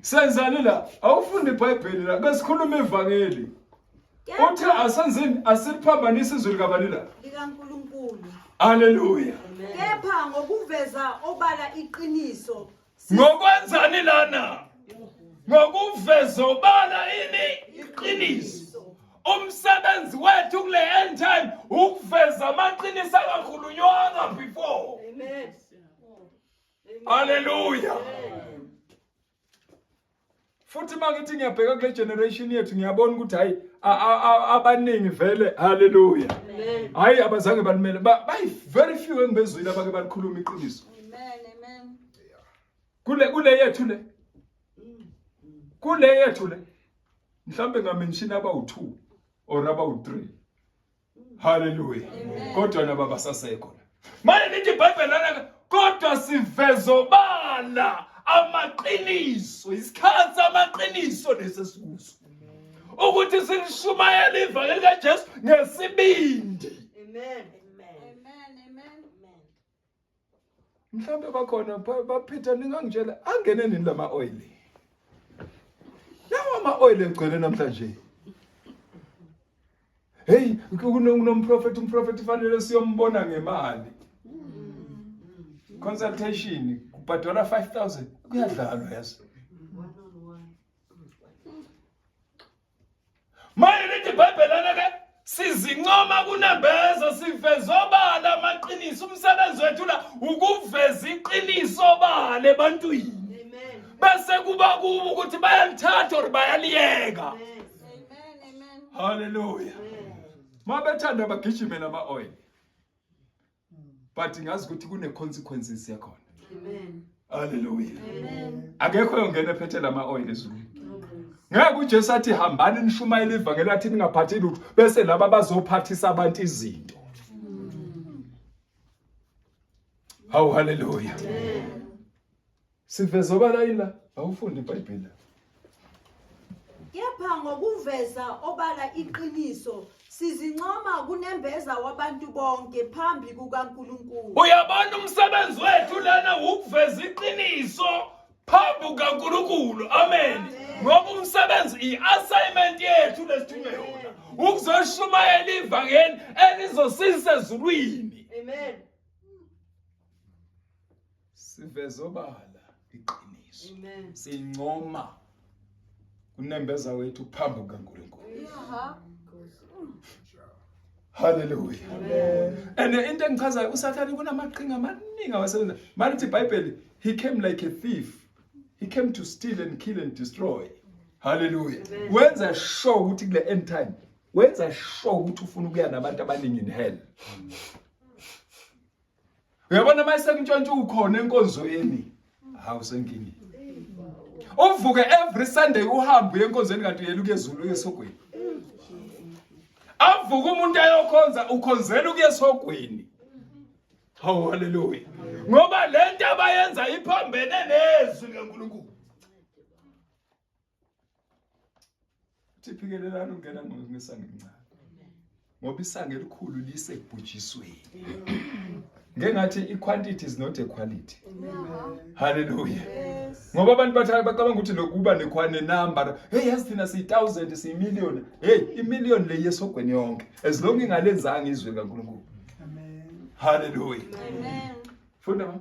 Senzani la? Awufundi iBhayibheli la. Besikhuluma ivangeli. Uthe asenzini asiliphambanisi izwi likabani la? LikaNkulunkulu. Haleluya. Kepha ngokuveza obala iqiniso. Ngokwenzani lana? Ngokuveza obala ini iqiniso. Umsebenzi wethu kule end time ukuveza amaqiniso angakhulunywanga before. Amen. Haleluya. Futhi mangithi ngiyabheka kule generation yethu ngiyabona ukuthi hayi abaningi vele haleluya. Hayi abazange balimele bayi very few engibezwile abake balikhuluma iqiniso. Amen amen. Kule kule yethu le. Kule yethu le. Mhlambe ngamention abawu2 or abawu3. Haleluya. Kodwa nabo basasekho. Manje lithi iBhayibheli lana kodwa sivezobala amaqiniso isikhathi amaqiniso lesi esikuso. Ukuthi silishumayele ivangeli likaJesu ngesibindi. Amen. Amen amen. Mhlambe bakhona baphitha ningangitshela angene nini lama oil. Lawa ama oil egcwele namhlanje. Hey, kunomprofeti umprofeti fanele siyombona ngemali. Consultation kubhadalwa 5000 kuyadlalwa yazi. Manje lithi iBhayibheli lana ke sizincoma kunembeza sivezobala amaqiniso. iqiniso. Umsebenzi wethu la ukuveza iqiniso obala ebantwini. Amen. Bese kuba kubo ukuthi bayalithatha or bayaliyeka. Amen. Amen. Hallelujah. Mabethanda bagijime nama oil. But ngazi ukuthi kune consequences yakhona. Amen. Hallelujah. Amen. Akekho yongena ephethe lama oil ezulwini. Ngeke uJesu athi hambani nishumayele ivangeli athi ningaphathi lutho bese laba bazophathisa abantu izinto. Hawu haleluya. Siveza obala yini la? Awufundi iBhayibheli. Kepha ngokuveza obala iqiniso sizincoma kunembeza wabantu bonke phambi kukaNkulunkulu. Uyabona umsebenzi wethu lana ukuveza iqiniso phambi kukaNkulunkulu. Amen. Ngoba umsebenzi i-assignment yethu lesithunywe yona ukuzoshumayela ivangeli elizosisa ezulwini. Amen. Siveza obala iqiniso. Amen. Sincoma unembeza wethu phambi kukaNkulunkulu. Aha. Hallelujah. And into engichazayo uSathane kunamaqhinga amaningi awasebenza. Malithi iBhayibheli he came like a thief. He came to steal and kill and destroy. Hallelujah. Wenza sure ukuthi kule end time wenza sure ukuthi ufuna ukuya nabantu abaningi in hell. Uyabona mase kuntshontsha ukhona enkonzweni. Hawu senkingeni. Uvuke every Sunday uhambe uye enkonzweni kanti uyela ukuya ezulu uye esogweni. Avuke umuntu ayokhonza ukhonzela ukuya esogweni. Hawu haleluya. Ngoba lento abayenza iphambene nezwi likaNkulunkulu. Uthi phikelelani ungena ngesango elincane. Ngoba isango elikhulu lisekubhujisweni. Ngengathi i-quantity is not a quality. Hallelujah. Ngoba abantu bathi bacabanga ukuthi lokuba nekhwane number, hey yazi thina siyi-1000 siyi-million. Hey, i-million le yesogweni yonke. As long ingalenzanga izwi likaNkulunkulu. Amen. Hallelujah. Amen. Funda mama.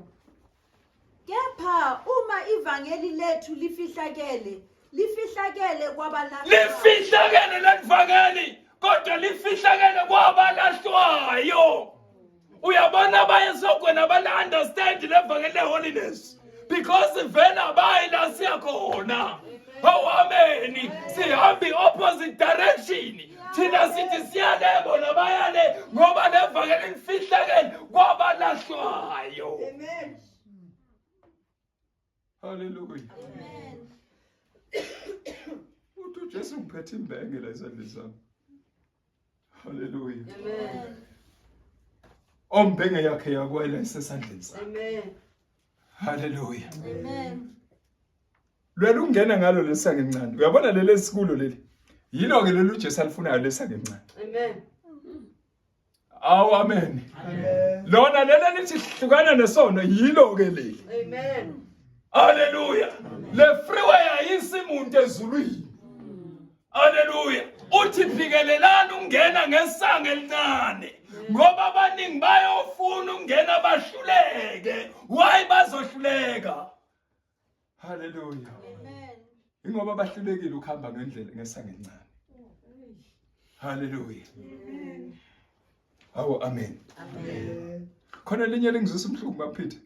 Kepha uma ivangeli lethu lifihlakele, lifihlakele kwabalahlwayo. Lifihlakele lelivangeli kodwa lifihlakele kwabalahlwayo. Uyabona abaye esogweni abala understand levangeli le-holiness because vele abayi la siya khona. Hawu ameni. Sihamba i-opposite direction. Thina sithi siyale bona bayale ngoba levangeli lifihlakele kwabalahlwayo. Amen. Hallelujah. Amen. Uthi uJesu ngiphethe imbenge la ezandleni zami. Hallelujah. Amen. Ombenge yakhe yakwela isesandleni sakhe. Amen. Hallelujah. Amen. Lwela ungena ngalo lesange encane. Uyabona leli esikulo leli. Yilo ke leli uJesu alifunayo lesange encane. Amen. Awu amen. Amen. Lona leli lithi hlukana nesono yilo ke leli. Amen. Hallelujah. Le freeway ayisi muntu ezulwini. Hallelujah. Uthi phikelelani ungena ngesango elincane. Ngoba abaningi bayofuna ukungena bahluleke. Why bazohluleka? Hallelujah. Amen. Ingoba bahlulekile ukuhamba ngendlela ngesango elincane. Hallelujah. Awu amen. Amen. Khona elinye lingizwisa umhlungu baphithe.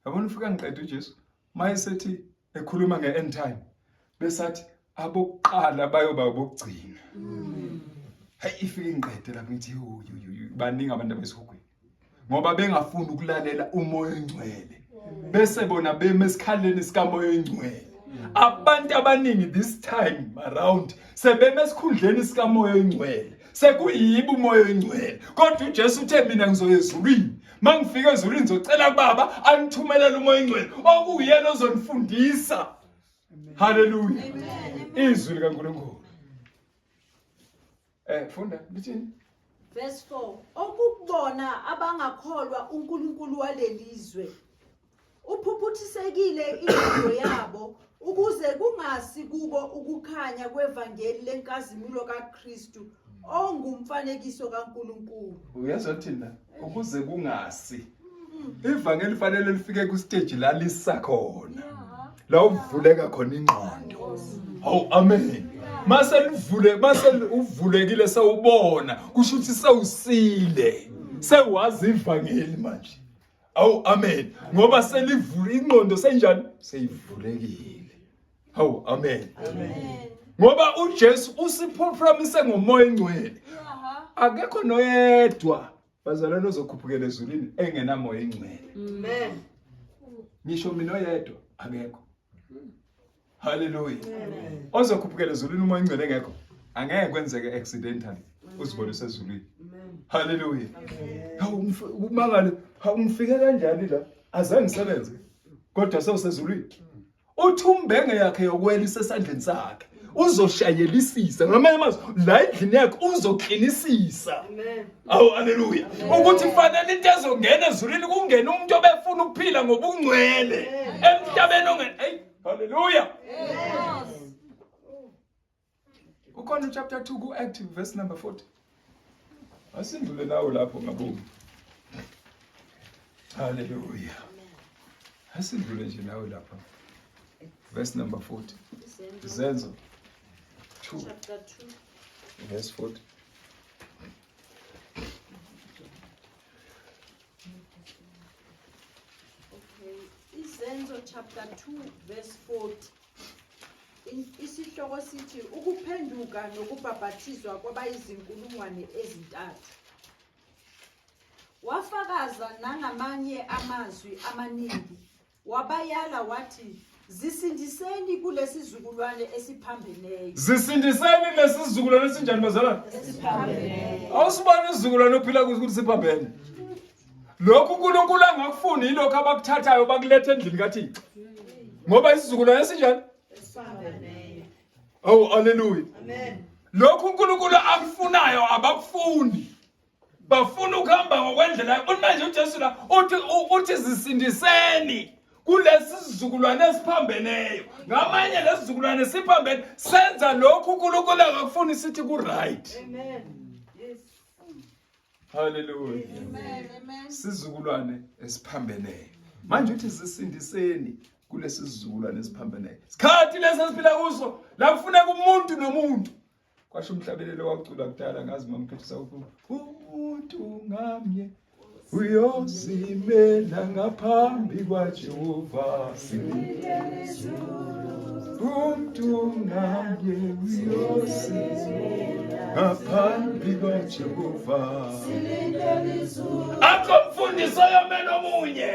Yabona ufika ngiqeda uJesu mayesethi ekhuluma nge-end time besathi abokuqala bayoba abokugcina. Hayi ifike ingiqede lapho ngithi yo yo yo baningi abantu abesihogweni. Ngoba bengafuni ukulalela umoya oyingcwele. Bese bona beme esikhaleni sikamoya oyingcwele. Abantu abaningi this time around sebeme esikhundleni sikamoya oyingcwele. Sekuyibo umoya oyingcwele. Kodwa uJesu uthe mina ngizoya ezulwini. Mangifika ezulwini ngizocela kubaba anithumelele umoya oyingcwele okuyena ozonifundisa. Hallelujah. Izwi likaNkulunkulu. Funda lithini? Verse 4. Okukubona abangakholwa uNkulunkulu walelizwe uphuphuthisekile ingqondo yabo ukuze kungasi kubo ukukhanya kwevangeli lenkazimulo kaKristu ongumfanekiso kaNkulunkulu. Uyezwa thina ukuze kungasi. Ivangeli fanele lifike ku stage la lisa khona. La uvuleka khona ingqondo. Hawu amen. Mase livule mase uvulekile sewubona kusho ukuthi sewusile. Sewazi ivangeli manje. Awu amen. Ngoba selivule ingqondo senjani? Seyivulekile. Hawu amen. Amen. Ngoba uJesu usipromise ngomoya engcwele. Akekho noyedwa bazalwane ozokhuphukela ezulwini engenamoya engcwele. Amen. Ngisho mina oyedwa akekho. Hallelujah. Ozokhuphukela ezulwini umoya engcwele engekho. Angeke kwenzeke accidentally uzibone usezulwini. Hallelujah. Hawu kumangale, hawu ngifike kanjani la? Azange ngisebenze. Kodwa sewusezulwini. Uthi umbenge yakhe yokwela isesandleni sakhe. Uzoshayelisisa ngamanye amazwi la endlini yakhe uzoklinisisa. Awu haleluya. Ukuthi fanele into ezongena ezulwini kungene umuntu obefuna ukuphila ngobungcwele emhlabeni onge hey haleluya. Ukhona chapter 2 ku Act verse number 40. Asindlule nawe lapho ngabuki. Haleluya. Asindlule nje nawe lapha. Verse number 40. Zenzo 2 Chapter 2. verse 40. Okay. Izenzo chapter 2 verse 40. Isihloko sithi ukuphenduka nokubhabhathizwa kwabayizinkulungwane ezintathu. Wafakaza nangamanye amazwi amaningi, wabayala wathi, Zisindiseni kulesizukulwane esiphambeneyo. Zisindiseni lesizukulwane esinjani bazalwane? Esiphambeneyo. Awusibona isizukulwane ophila kuso ukuthi siphambene. Lokhu uNkulunkulu angakufuni yilokhu abakuthathayo bakuletha endlini kaThixo. Ngoba isizukulwane esinjani? Oh haleluya. Amen. Lokhu uNkulunkulu akufunayo abakufuni. Bafuna ukuhamba ngokwendlela. Uthi manje uJesu la uthi uthi zisindiseni kulesi sizukulwane esiphambeneyo. Ngamanye lesizukulwane siphambene senza lokhu uNkulunkulu angakufuni sithi ku right. Amen. Yes. Hallelujah. Amen. Amen. Sizukulwane esiphambeneyo. Manje uthi zisindiseni kulesi sizukulwane esiphambeneyo. Sikhathi lesi esiphila kuso la kufuneka umuntu nomuntu. Kwasho umhlabelelo wawucula kudala ngazi mamphethisa ukuthi umuntu ngamnye uyozimela ngaphambi kwaJehova. Umuntu ngamnye uyozimela ngaphambi kwaJehova. Akho mfundisi oyomela omunye.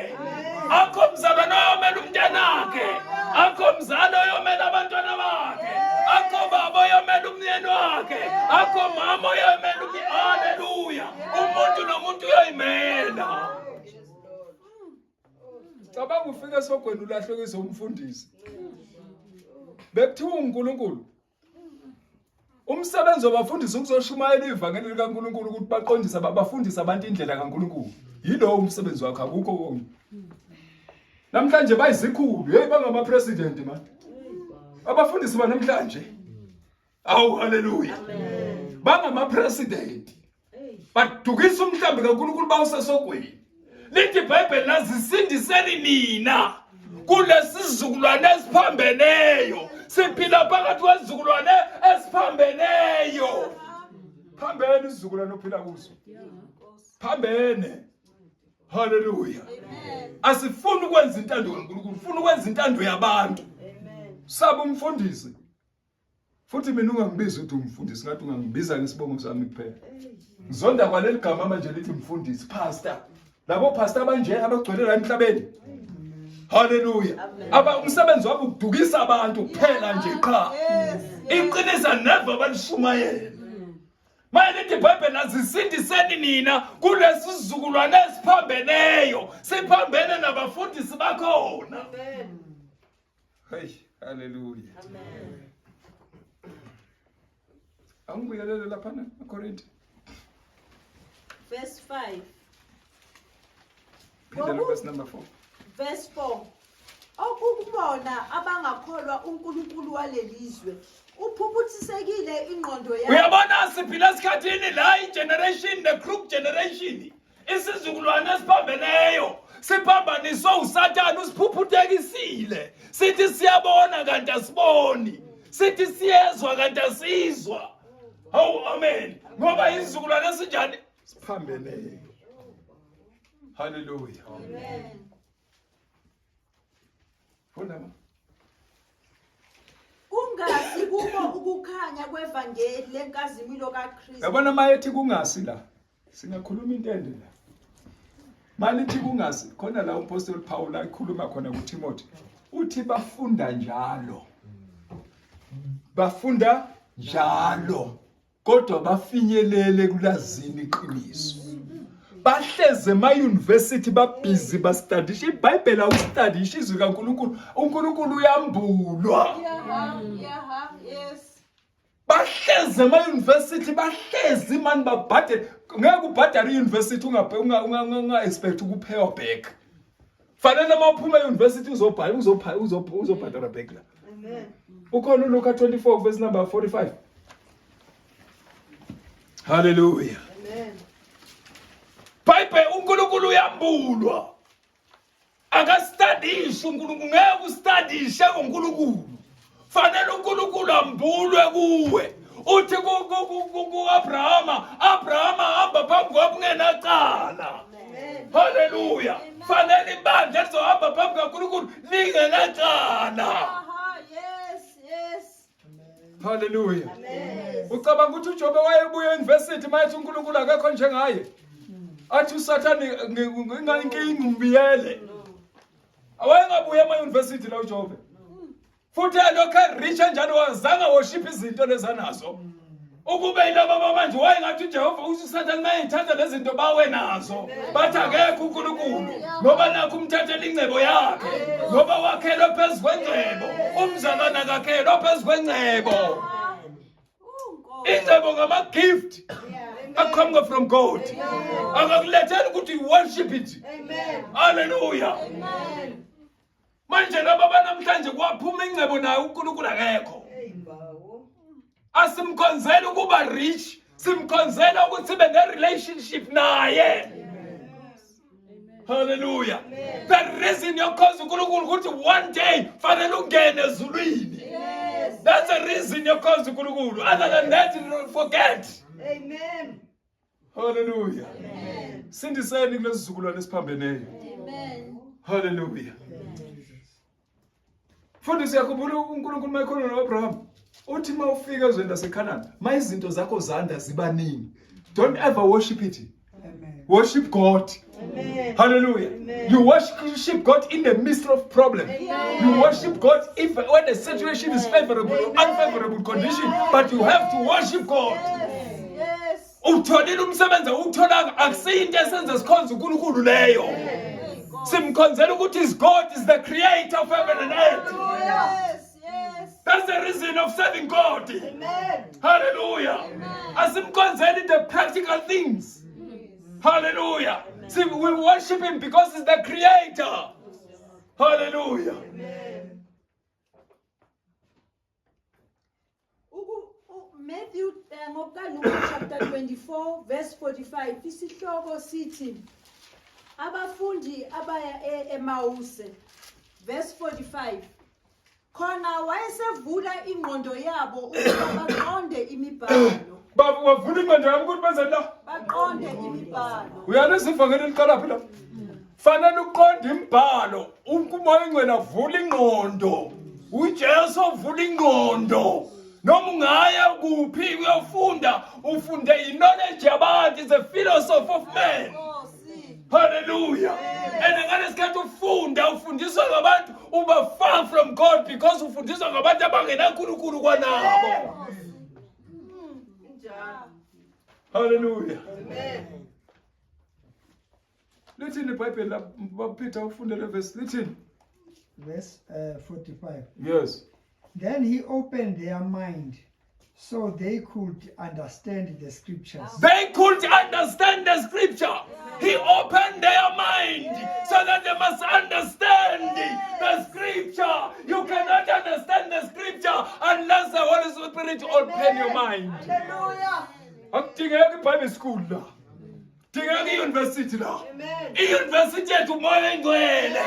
Akho mzalwane oyomela umntanakhe. Akho mzali oyomela abantwana bakhe. Akho baba oyomela umyeni wakhe. Akho mama oyomela umyeni. Haleluya. Umuntu nomuntu uyoyimela. Cabanga ufike esogweni ulahlekise umfundisi. Bekuthiwa uNkulunkulu. Umsebenzi wabafundisi ukuzoshumayela ivangeli likaNkulunkulu ukuthi baqondise babafundise abantu indlela kaNkulunkulu. Yilowo umsebenzi wakhe akukho okunye. Namhlanje bayizikhulu, hey bangama president man. Abafundisi banamhlanje. Awu haleluya. Bangama president. Badukisa umhlambi kaNkulunkulu bawusesogweni. Lithi iBhayibheli lazisindiseni nina kulesizukulwane esiphambeneyo. Siphila phakathi kwezizukulwane esiphambeneyo. Phambene isizukulwane ophila kuso. Phambene. Haleluya. Asifuni ukwenza intando kaNkulunkulu, ufuna ukwenza intando yabantu. Saba umfundisi. Futhi mina ungangibizi ukuthi umfundisi ngathi ungangibiza ngesibongo sami kuphela. Ngizonda kwaleli gama manje lithi mfundisi, pastor. Labo pastor abanje abagcwele la emhlabeni. Haleluya. Aba umsebenzi wabo ukudukisa abantu kuphela nje qha. Iqinisa never balishumayela. Manje lithi iBhayibheli azisindiseni nina kulesizukulwane esiphambeneyo. Siphambene nabafundisi bakhona. Amen. Hey, haleluya. Amen. Angibuyelele laphana eKorinte. Verse 5. Phindela verse number 4. Verse 4. Okukubona abangakholwa uNkulunkulu walelizwe uphuphuthisekile ingqondo yabo. Uyabona siphila esikhathini la igeneration the crook generation Isizukulwane esiphambeneyo siphambaniswe uSathane usiphuphuthekisile. Sithi siyabona kanti asiboni. Sithi siyezwa kanti asizwa. Hawu amen. Ngoba izizukulwane esinjani? Siphambeneyo. Hallelujah. Amen. Funda ma. Kungasi kubo ukukhanya kwevangeli lenkazimulo kaKristu. Yabona mayethi kungasi la. Singakhuluma into ende la. Malithi kungasi khona la umpostoli Paul akhuluma khona kuTimothy. Uthi bafunda njalo. Bafunda njalo. Kodwa bafinyelele kulazini iqiniso. Bahleze ema-university babhizi bastadisha iBhayibheli awustadisha izwi kaNkulunkulu. uNkulunkulu uyambulwa. Yeah, yes. Bahlezi ema-university bahlezi mani babhadele ngeke ubhadale i-university unga-expect ukuphewa back. Fanele uma uphuma e-university uzobhala uzobhadala back la. Amen. Ukhona uLuka 24 verse number 45. Hallelujah. Amen. Bible uNkulunkulu uyambulwa. Akastadishe uNkulunkulu ngeke ustadishe ngoNkulunkulu. Fanele uNkulunkulu ambulwe kuwe. Uthi ku-Abrahama, Abrahama hamba phambi kwami ungenacala. Hallelujah. Fanele ibandla lizohamba phambi kaNkulunkulu lingenacala. Aha, yes, yes. Hallelujah. Ucabanga ukuthi uJobe wayebuya university mayethi uNkulunkulu akekho njengaye. Athi uSathane inkinga umbiyele. Awayengabuya ema university la uJobe. Futhi elokhu rich njalo wazange worship izinto lezanazo. Ukube yilaba manje wayengathi uJehova uthi uSathane mayethanda lezi zinto bawe nazo. Bathi akekho uNkulunkulu ngoba nakho umthathela ingcebo yakhe ngoba wakhelwe phezu kwengcebo. Umzalwane akakhelwa phezu kwengcebo. Ingcebo ngama gift aqhamuka from God. Akakulethela ukuthi you worship it. Amen. Hallelujah. Amen. Manje laba banamhlanje kwaphuma ingcebo nayo uNkulunkulu akekho. Hey bawo. Asimkhonzela ukuba rich, simkhonzela ukuthi sibe ne relationship naye. Hallelujah. The reason yokhonza uNkulunkulu ukuthi one day fanele ungene ezulwini. Yes. That's the reason yokhonza uNkulunkulu. Other than that, forget. Amen. Hallelujah. Sindiseni kulesi sizukulwane esiphambeneyo. Amen. Hallelujah. Futhi siyakhumbula uNkulunkulu mayekhuluma noAbraham uthi uma ufika ezweni laseKhanani ma izinto zakho zanda zibaningi don't ever worship it. Amen. Worship God. Amen. Hallelujah. Amen. You worship God in the midst of problem. You worship God if when the situation is favorable or unfavorable condition, but you have to worship God. Yes. Utholile umsebenzi awutholanga akusiyinto esenza sikhonze uNkulunkulu leyo. Simkhonzela ukuthi is God is the creator of heaven and earth. Yes, yes. That's the reason of serving God. Amen. Hallelujah. Asimkhonzeli the practical things. Hallelujah. See, we worship him because he's the creator. Hallelujah. Matthew ngokukaLuka chapter 24 verse 45 isihloko sithi abafundi abaya eEmawuse verse 45 khona wayesevula ingqondo yabo ukuba baqonde imibhalo. Baba wavula ingqondo yabo ukuthi benze la. Baqonde imibhalo. Uyalizwa ivangeli liqala phi la? Fanele uqonde imibhalo, uMoya oNgcwele avula ingqondo. uJesu ovula ingqondo. Noma ungaya kuphi uyofunda, ufunde i-knowledge yabantu, is a philosophy of man. Hallelujah. And ngalesikhathi ufunda ufundiswa ngabantu uba far from God because ufundiswa ngabantu abangenaNkulunkulu kwanabo. Hallelujah. Amen. Lithini iBhayibheli la Peter ufunde le verse lithini? Verse 45. Yes. Then he opened their mind so they could understand the scriptures. They could understand the scripture. He opened their mind so that they must understand the scripture. You cannot understand the scripture unless the Holy Spirit open your mind. Hallelujah. Akudingeki iBible school la. Dingeki iuniversity la. Amen. I-university yethu uMoya oNgcwele.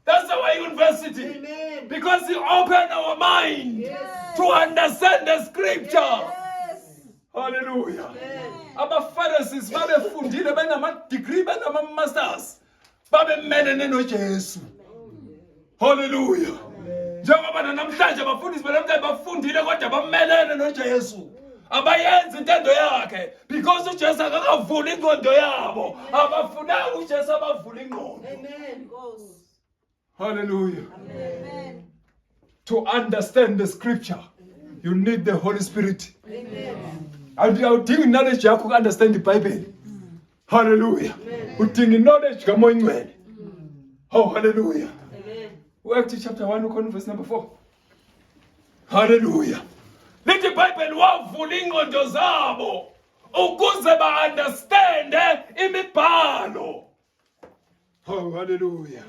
That's our university. Amen. Because he opened our mind Yes. to understand the scripture. Yes. Hallelujah. Amen. AbaPharisees babefundile benama degree benama masters. Babemelene noJesu. Hallelujah. Njengoba namhlanje abafundisi banamhlanje bafundile kodwa bamelene noJesu. Abayenzi intando yakhe because uJesu akakavuli ingqondo yabo. Abafunanga uJesu abavula ingqondo. Amen. Hallelujah. Amen. To understand the scripture, you need the Holy Spirit. Amen. Awudingi knowledge yakho uku-understand iBhayibheli. Hallelujah. Udinga knowledge kaMoya Ingcwele. Oh, hallelujah. Amen. U-Acts chapter 1 ukhona verse number 4. Hallelujah. Lithi iBhayibheli wavula ingqondo zabo ukuze ba-understande imibhalo. Oh, hallelujah.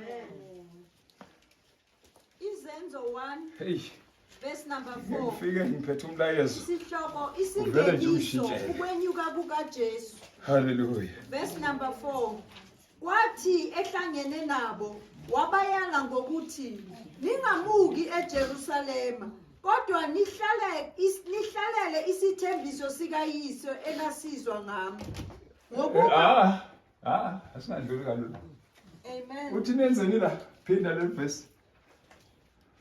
Izenzo 1 Hey, verse number 4. ngifike ngiphethe umlayezo. Isihloko Uvele nje isingeniso ungishintshele. ukwenyuka kukaJesu. Hallelujah. Verse number 4. Kwathi ehlangene nabo wabayala ngokuthi ningamuki eJerusalema kodwa nihlale is, nihlalele isithembiso sikaYise enasizwa ngami. Ngokuba Ah, ah, asingadluli kalula. Amen. Uthi nenzeni la? Phinda leli verse.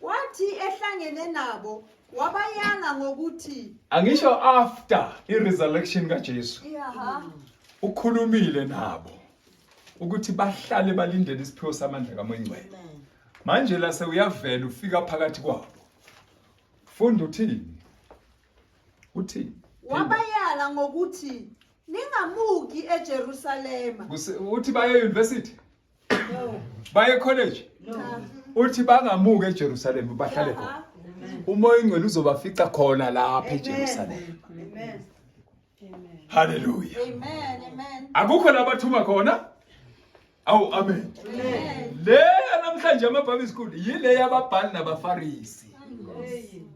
Wathi ehlangene nabo wabayala ngokuthi Angisho after i-resurrection kaJesu. Yaha. Ukhulumile nabo ukuthi bahlale balindele isiphiwo samandla kaMoya Ingcwele. Manje la sewuyavela ufika phakathi kwabo. Funda uthini? Uthini? Wabayala ngokuthi ningamuki eJerusalema. Uthi baye university? No. Baye college? No. Uthi bangamuki eJerusalema bahlale khona. Umoya Ingcwele uzobafica khona lapha eJerusalema. Amen. Hallelujah. Amen. Amen. Akukho labathuma khona? Awu amen. Amen. Le namhlanje ama-Bible school yile yababhali nabafarisi.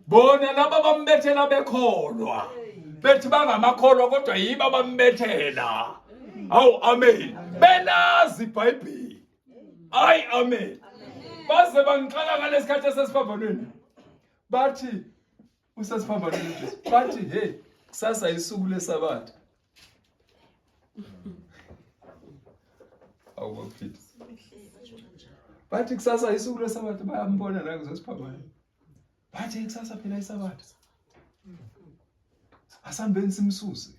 Bona laba bambethela bekholwa. Bethi bangamakholwa kodwa yibo abambethela. Awu amen. Belazi iBhayibheli. Ayi amen. Baze bangixaka ngalesikhathi esesiphambanweni. Bathi usesiphambanweni uJesu. Bathi hey kusasa isuku lesabatha. Awu baphile. Bathi kusasa isuku lesabatha bayambona la kusesiphambanweni. Bathi kusasa phela isabatha. Asambeni simsuse.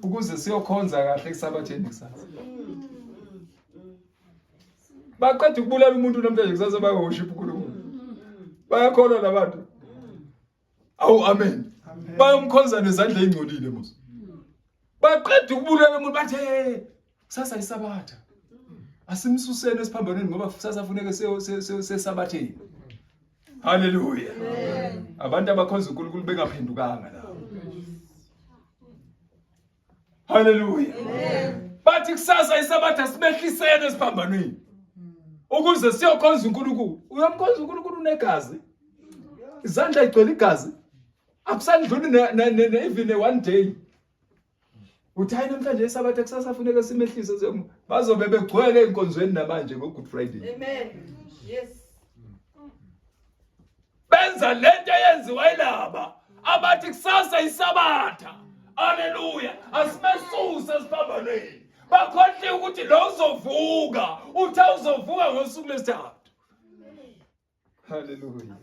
Ukuze siyokhonza kahle kusabatheni kusasa. Baqeda ukubulala umuntu namhlanje kusasa bayoworship uNkulunkulu. Bayakholwa labantu. Awu amen. Bayomkhonza nezandla ezingcolile mos. Baqeda ukubulala umuntu bathi hey kusasa isabatha. Asimsuseni esiphambanweni ngoba kusasa funeke sesabatheni. Haleluya. Abantu abakhonza uNkulunkulu bengaphendukanga la. Haleluya. Bathi kusasa isabatha sibehlisene esiphambanweni. Ukuze siyokhonza uNkulunkulu. Uyamkhonza uNkulunkulu unegazi. Izandla igcwele igazi. Akusandluli even one day. Uthi hayi namhlanje isabatha kusasa funeka simehlise bazobe begcwele enkonzweni namanje ngo Good Friday. Amen. Yes. Benza lento eyenziwa yilaba abathi kusasa isabatha. Haleluya. Asimesuse esiphambanweni. Bakhohliwe ukuthi lo uzovuka. Uthe uzovuka ngosuku lesithathu. Haleluya.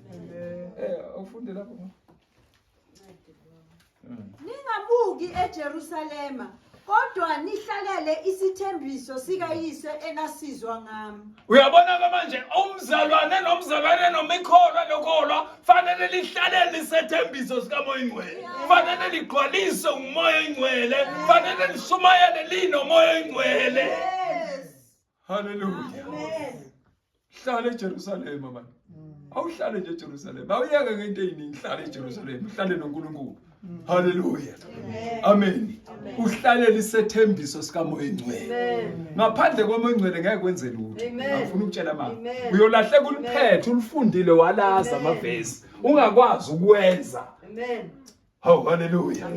Eh ufunde lapho. Ningabuki eJerusalema kodwa nihlalele isithembiso sikayise enasizwa ngami. Uyabona ke manje umzalwane nomzalwane noma ikholwa nokholwa fanele lihlalele isethembiso sikaMoya Ingcwele. Fanele ligcwaliswe nguMoya Ingcwele, fanele lishumayele linoMoya Ingcwele. Yes. Haleluya. Amen. Hlala eJerusalema manje. Awuhlale nje eJerusalema. Awuyeke ngento eziningi, hlala eJerusalema, uhlale noNkulunkulu. Haleluya. Amen. Uhlalele isethembiso sikaMoya Ingcwele. Ngaphandle koMoya Ingcwele ngeke kwenze lutho. Angifuni ukutshela mama. Uyolahleka uliphethe ulifundile walaza amavesi. Ungakwazi ukwenza. Amen. Hawu haleluya.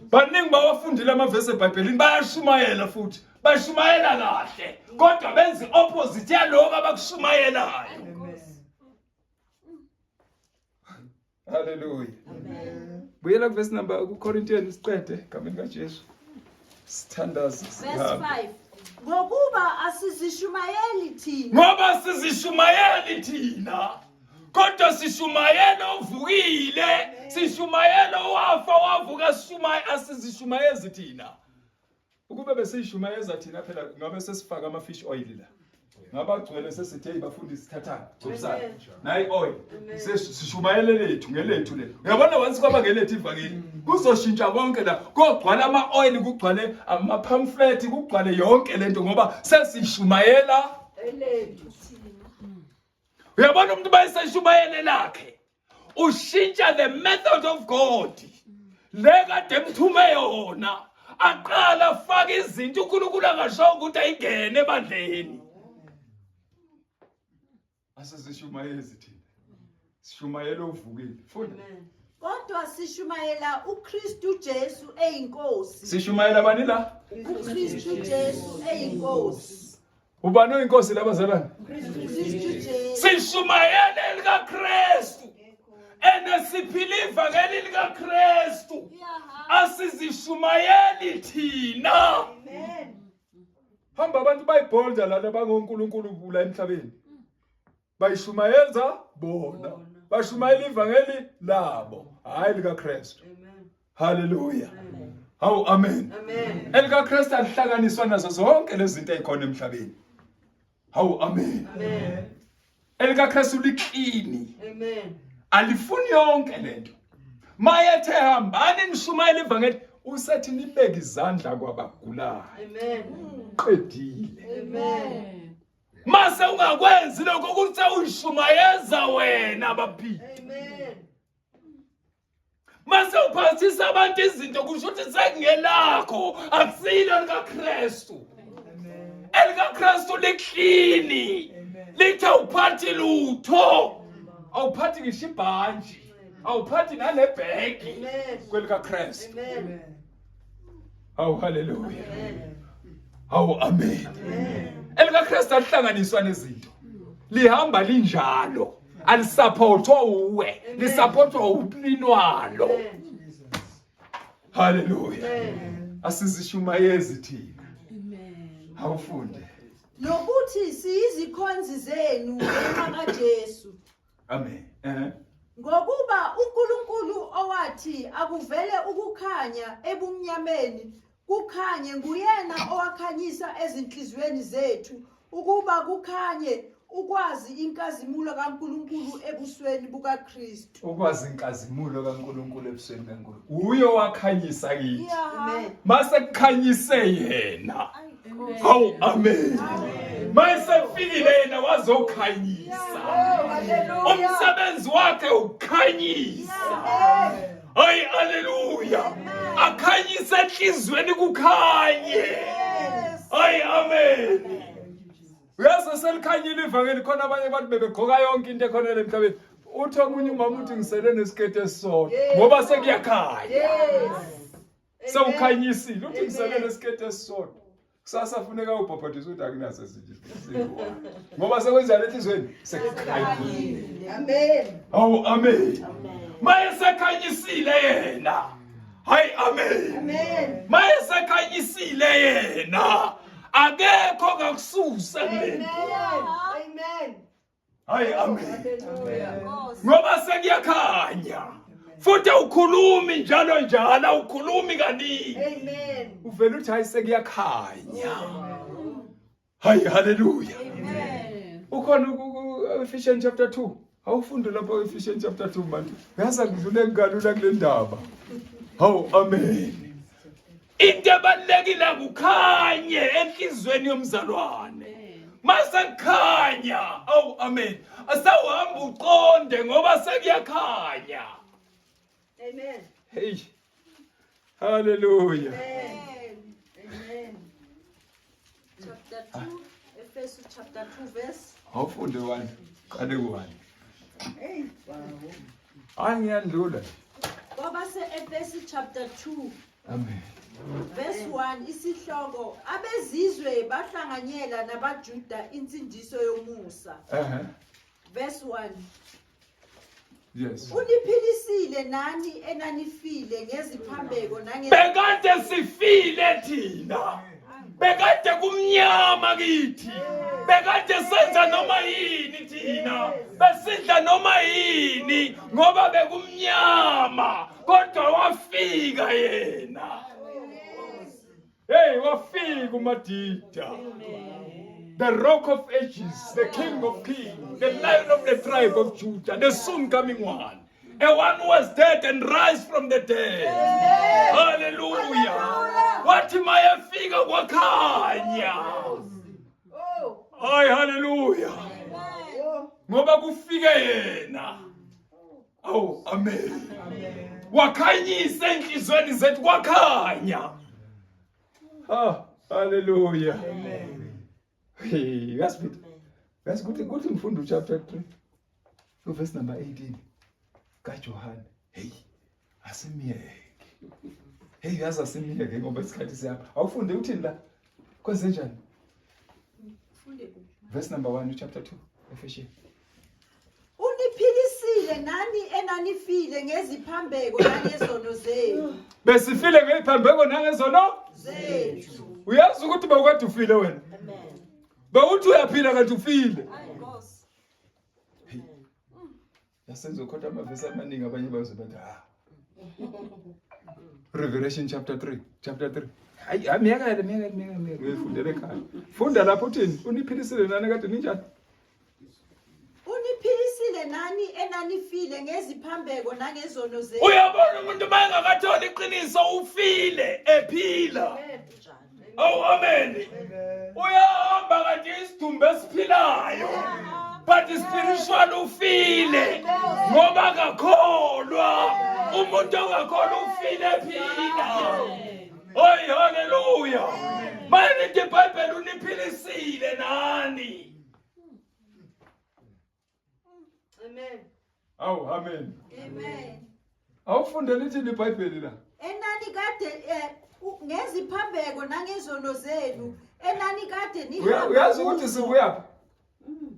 Baningi bawafundile amavesi eBhayibhelini bayashumayela futhi. Bashumayela kahle kodwa benza opposite yaloko abakushumayelayo. Haleluya. Amen. Buyela kuverse number ku Corinthians siqede egameni kaJesu. Sithandaze. Verse 5. Ngokuba asizishumayeli thina. Ngoba sizishumayeli thina. Kodwa sishumayela ovukile, sishumayela owafa wavuka sishumaye asizishumayezi thina. Ukube besiyishumayeza thina phela ngabe sesifaka ama fish oil la. Ngabe agcwele sesithe hey bafundisi thathani gcobisani. Nayi oil. Sishumayele lethu ngelethu le. Uyabona once kwaba ngelethu ivangeli kuzoshintsha konke la. Kogcwala ama oil kugcwale ama pamphlet kugcwale yonke lento ngoba sesishumayela elethu thina. Uyabona umuntu bayeseshumayele lakhe ushintsha the method of God le kade emthume yona aqala afake izinto uNkulunkulu angasho ukuthi ayingene ebandleni asizishumayezi thina sishumayela ovukile funda Kodwa sishumayela uKristu Jesu eyinkosi. Sishumayela bani la? UKristu Jesu eyinkosi. Ubani oyinkosi la bazalwane? Kristu Jesu. Sishumayela elikaKristu. Ene siphila ivangeli likaKristu. Asizishumayeli thina. Amen. Hamba abantu bayibholda lana bangoNkulunkulu la emhlabeni. Bayishumayeza bona. Bashumayela ivangeli labo, hayi likaKristu. Haleluya. Hawu amen. Amen. ElikaKristu alihlanganiswa nazo zonke lezi zinto ezikhona emhlabeni. Hawu amen. Amen. ElikaKristu liklini. Amen. Alifuni yonke lento. Mayethe hambani nishumayele ivangeli usethi nibeke izandla kwabagulayo. Amen. Qedile. Amen. Mase ungakwenzi lokho ukuthi uyishumayeza wena baphili. Amen. Mase uphathisa abantu izinto kusho ukuthi sekungelakho akusilo likaKristu. ElikaKristu liklini. Lithe uphathi lutho. Awuphathi ngisho ibhantshi. Awuphathi nalebhegi Amen. kwelikaKristu. Amen. Hawu haleluya. Hawu amen. ElikaKristu alihlanganiswa nezinto. Lihamba linjalo. Alisupportwa uwe, lisupportwa ublinwalo. Haleluya. Asizishumayezi thina. Amen. Awufunde. Nokuthi siyizikhonzi zenu ngenxa kaJesu. Amen. Eh. Ngokuba uNkulunkulu owathi akuvele ukukhanya ebumnyameni kukhanye nguyena owakhanyisa ezinhliziyweni zethu ukuba kukhanye ukwazi inkazimulo kaNkulunkulu ebusweni bukaKristu. Ukwazi inkazimulo kaNkulunkulu ebusweni kaNkulunkulu. Uye owakhanyisa kithi. Amen. Mase kukhanyise yena. Hawu amen. Mayesefikile yena wazokhanyisa. Umsebenzi wakhe ukukhanyisa. Hayi haleluya. Akhanyise enhlizweni kukhanye. Hayi amen. Uyazi selikhanyile ivangeli khona abanye abantu bebegqoka yonke into ekhona emhlabeni. Uthi omunye umama uthi ngisele nesiketi esisodwa ngoba sekuyakhanya. Sewukhanyisile uthi ngisele nesiketi esisodwa. Kusasa funeka ubhabhadiswe ukuthi akunaso esinye isiketi. Ngoba sekwenzani enhlizweni? Sekukhanyile. Amen. Hawu amen. Maye sekhanyisile yena. Hayi amen. Amen. Maye sekhanyisile yena. Akekho ongakususa kulento. Amen. Hayi amen. Hallelujah. Ngoba sekuyakhanya. Futhi awukhulumi njalo njalo awukhulumi kaningi. Amen. Uvela uthi hayi sekuyakhanya. Hayi haleluya. Amen. Ukhona ku Ephesians chapter 2. Awufunde lapho Ephesians chapter 2 manje. Uyazi akudlule kalula kule ndaba. Hawu amen. Into ebalulekile kukhanye enhlizweni yomzalwane. Mase kukhanya, awu amen. Asawuhamba uqonde ngoba sekuyakhanya. Amen. Hey. Hallelujah. Amen. Amen. Chapter 2, Efesu chapter 2 verse Awufunde 1. Qale ku 1. Hey, wow. Hayi ngiyandlula. Kwabase-Efesu chapter 2 Amen. verse 1 isihloko abezizwe bahlanganyela nabaJuda insindiso yomusa. Verse 1 Yes. Uniphilisile nani enanifile ngeziphambeko nange Bekade sifile thina. Bekade kumnyama kithi. Bekade senza noma yini thina. Besidla noma yini ngoba bekumnyama kodwa wafika yena. Hey, wafika uMadida. The rock of ages, the king of kings, The lion of the tribe of Judah, the soon coming one. A one who was dead and rise from the dead. Hallelujah. Wathi mayefika kwakhanya. Oh. Hayi hallelujah. Oh. Ngoba kufike yena. Oh, amen. Wakhanyisa enhlizweni zethu kwakhanya. Ah, hallelujah. Amen. Hey, yazi futhi. Yazi ukuthi kuthi ngifunda uchapter 3. Uverse number 18 kaJohane. Hey, asimyeke. Hey, yazi asimyeke ngoba isikhathi siyapha. Awufunde uthini la? Kwenze njani? Funde kuphi? Verse number 1 chapter 2 Ephesians. Uniphilisile nani enanifile ngeziphambeko nangezono zenu. Besifile ngeziphambeko nangezono Zethu. Uyazi ukuthi bawukade ufile wena. Amen. Bewuthi uyaphila kanti ufile. Ayi Nkosi. Yasenza ukhotha amavesi amaningi abanye bazobe bathi ah. Revelation chapter 3, chapter 3. Hayi, hayi miyeka le miyeka miyeka miyeka uyifundele ekhaya. Funda lapho uthini? Uniphilisile nani kade ninjani? Uniphilisile nani enanifile ngeziphambeko nangezono zenu. Uyabona umuntu mayengakatholi iqiniso ufile ephila. Oh amen. Uyahamba kanti isidumbu esiphilayo. But spiritual ufile ngoba akakholwa. Umuntu ongakholwa ufile ephila. Oy haleluya. Manje lithi iBhayibheli uniphilisile nani. Amen. Awu amen. Amen. Awufunde lithi iBhayibheli la. Enani kade ngeziphambeko nangezono zenu enani kade nihamba. Uyazi ukuthi sibuyaphi?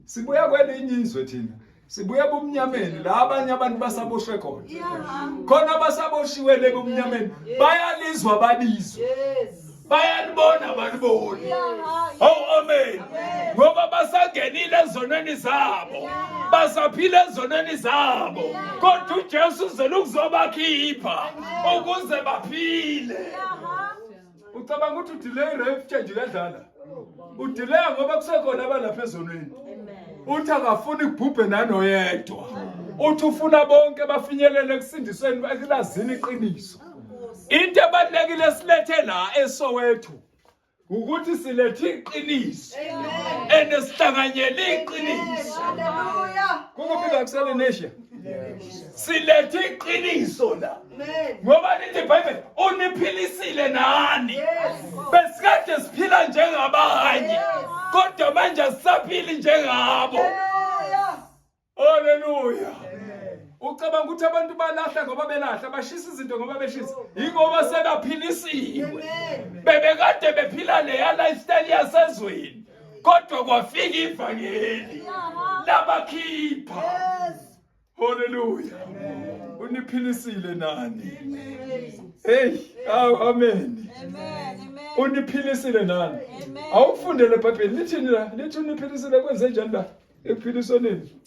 Sibuya kwelinye izwe thina. Sibuya ebumnyameni la abanye abantu basaboshwe khona. Khona abasaboshiwe le bumnyameni bayalizwa babizwe. Yes. Bayalibona baliboni. Oh amen. Ngoba basangenile ezonweni zabo. Basaphila ezonweni zabo. Kodwa uJesu uzele ukuzobakhipha ukuze baphile. Ucabanga ukuthi udelay rapture nje uyadlala. Udelay ngoba kusekhona abalapha ezonweni. Uthi akafuni kubhubhe nanoyedwa. Uthi ufuna bonke bafinyelele ekusindisweni ekulazini iqiniso. Into ebalulekile silethe la eSoweto ukuthi silethe iqiniso. And sihlanganyele iqiniso. Hallelujah. Kukuphi la kusele Asia? Silethe iqiniso la. Amen. Ngoba lithi iBhayibheli uniphilisile nani. Besikade siphila njengabanye. Kodwa manje asisaphili njengabo. Hallelujah. Haleluya. Ucabanga ukuthi abantu balahla ngoba belahla, bashisa izinto ngoba beshisa. Yingoba sebaphilisiwe. Amen. Bebekade bephila leya lifestyle yasezweni. Kodwa kwafika ivangeli. Labakhipha. Yes. Haleluya. Uniphilisile nani. Hey, awu amen. Amen. Amen. Uniphilisile nani. Amen. Awufundele iBhayibheli lithini la? Lithi uniphilisile kwenze njani la? Ekuphilisweni.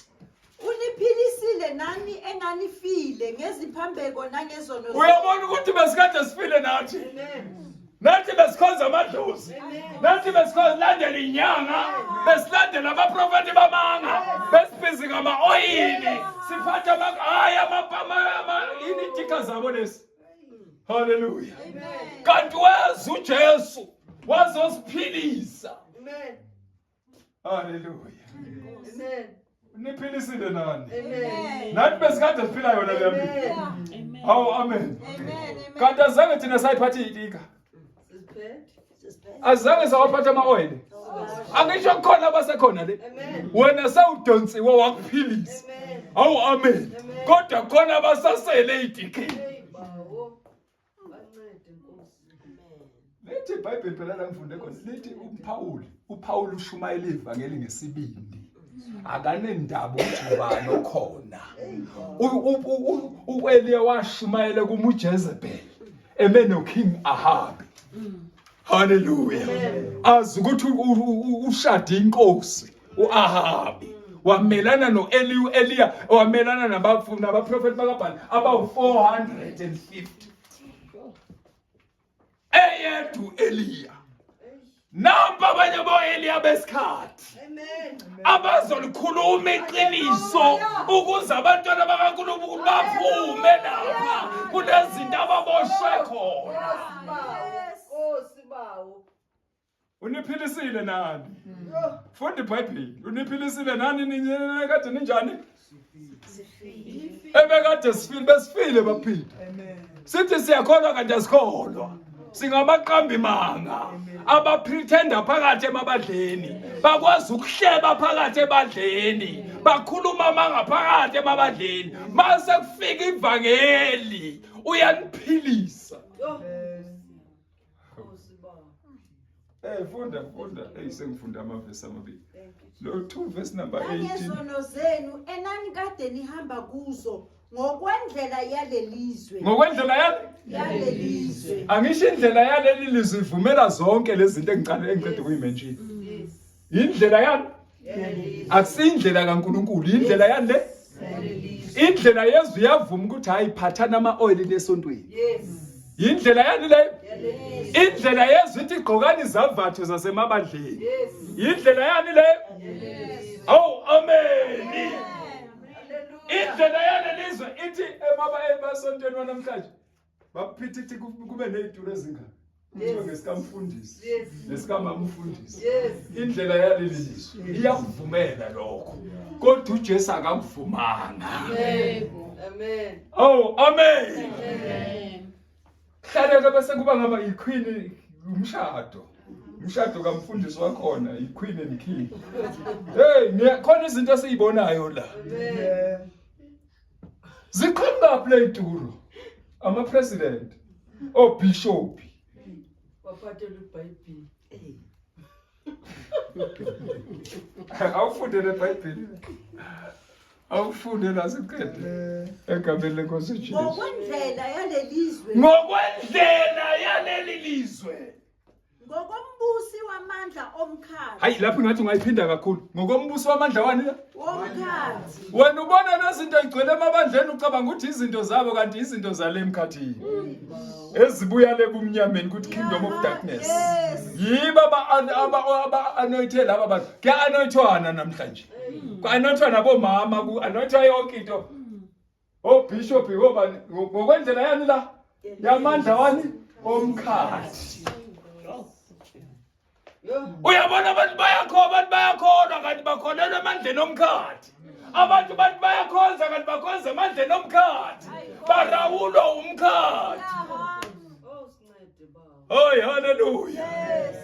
Uniphilisile nani enanifile ngeziphambeko nangezono zenu. Uyabona ukuthi besikade sifile nathi. Amen. Nathi besikhonza amadlozi. Nathi besikhonza landela inyanga, besilandela abaprofeti bamanga, besibhizi ngama-oyili, siphatha ama hayi ama Yini intika zabo lesi? Haleluya. Kanti weza uJesu wazosiphilisa. Amen. Haleluya. Amen. Niphilisile nani? Amen. Nathi besikade siphila yona le mpilo. Amen. Hawu amen. Amen. Amen. Kanti azange thina sayiphatha itika. Sisiphethe. Azange sawaphatha ama-oil. Angisho kukhona abasekhona le. Amen. Wena sewudonsiwe wakuphilisa. Amen. Hawu amen. Kodwa khona abasasele itikini. Lithi iBhayibheli phela la ngifunde khona lithi uPaul, uPaul ushumayela ivangeli ngesibindi. Akanendaba ukuthi ubani okhona. UEliya washumayela kuMujezebel eme noKing Ahabi. Haleluya. Azi ukuthi ushade inkosi uAhabi. Wamelana noEliya, uEliya wamelana nabafu nabaprofeti bakaBhali abawu 450. Eyedwa uEliya. Nampa abanye boEliya besikhathi. Amen. Abazolikhuluma iqiniso ukuze abantwana bakaNkulunkulu baphume lapha kunezinto ababoshwe khona. Nkosi bawo. Uniphilisile nani? Funda iBhayibheli. Uniphilisile nani ninye kade ninjani? Ebekade sifile besifile baphila. Amen. Sithi siyakholwa kanti asikholwa. Singabaqambi manga abapretenda phakathi emabandleni, bakwazi ukuhleba phakathi ebandleni, bakhuluma amanga phakathi emabandleni. Mase kufika ivangeli uyaniphilisa. Nkosi bawo. Funda funda. Hey, sengifunda amavesi amabili. Lo 2 verse number 18. Nangezono zenu enani kade nihamba kuzo ngokwendlela yalelizwe. Ngokwendlela yale? Yalelizwe. Angisho indlela yaleli lizwe ivumela zonke lezi zinto engiqale engiqede kuyimention. Indlela yani? Akusindlela kaNkuluNkulu, indlela yani le? Indlela yezwe iyavuma ukuthi hayi phathana ama oil lesontweni. Yes. Indlela yani le? Indlela yezwe ithi gqokani izavatho zasemabandleni. Yes. Indlela yani le? Oh, amen. Hallelujah. Indlela yalelizwe ithi emaba emasontweni wanamhlanje baphithi ithi kube nezitulo ezingaka. Kuthiwe ngesikamfundisi. Yes. Nesikamama umfundisi. Yes. Indlela yaleli lizwe iyakuvumela lokho. Kodwa uJesu akakuvumanga. Amen. Amen. Oh, amen. Amen. Hlaleka bese kuba ngaba iqueen umshado. Umshado kamfundisi wakhona iqueen and king. Hey, khona izinto esizibonayo la. Amen. Ziqhamuka play duro. Ama president, obishop. Waphathela iBhayibheli. Awufunde leBhayibheli. Awufunde la siqede. Egameni lenkosi uJesu. Ngokwendlela yalelizwe. Ngokwendlela yaleli lizwe. Ngokombusi wamandla omkhathi. Hayi lapho ngathi ungayiphinda kakhulu. Ngokombusi wamandla wani la? Womkhathi. Wena ubona nezinto igcwele emabandleni ucabanga ukuthi izinto zabo kanti izinto zale emkhathini. Ezibuya le bumnyameni kuthi kingdom of darkness. Yes. Yibo aba anointed laba bantu. Kuya anointwana namhlanje. Ku anointwa nabomama, ku anointwa yonke into. Oh bishop ngobani ngokwendlela yani la? Yamandla wani omkhathi. Uyabona abantu bayakholwa, abantu bayakholwa kanti bakholelwa emandleni omkhathi. Abantu bantu bayakhonza kanti bakhonza emandleni omkhathi. Barawulwa umkhathi. Oh sincede bawo. Hey, hallelujah. Yes.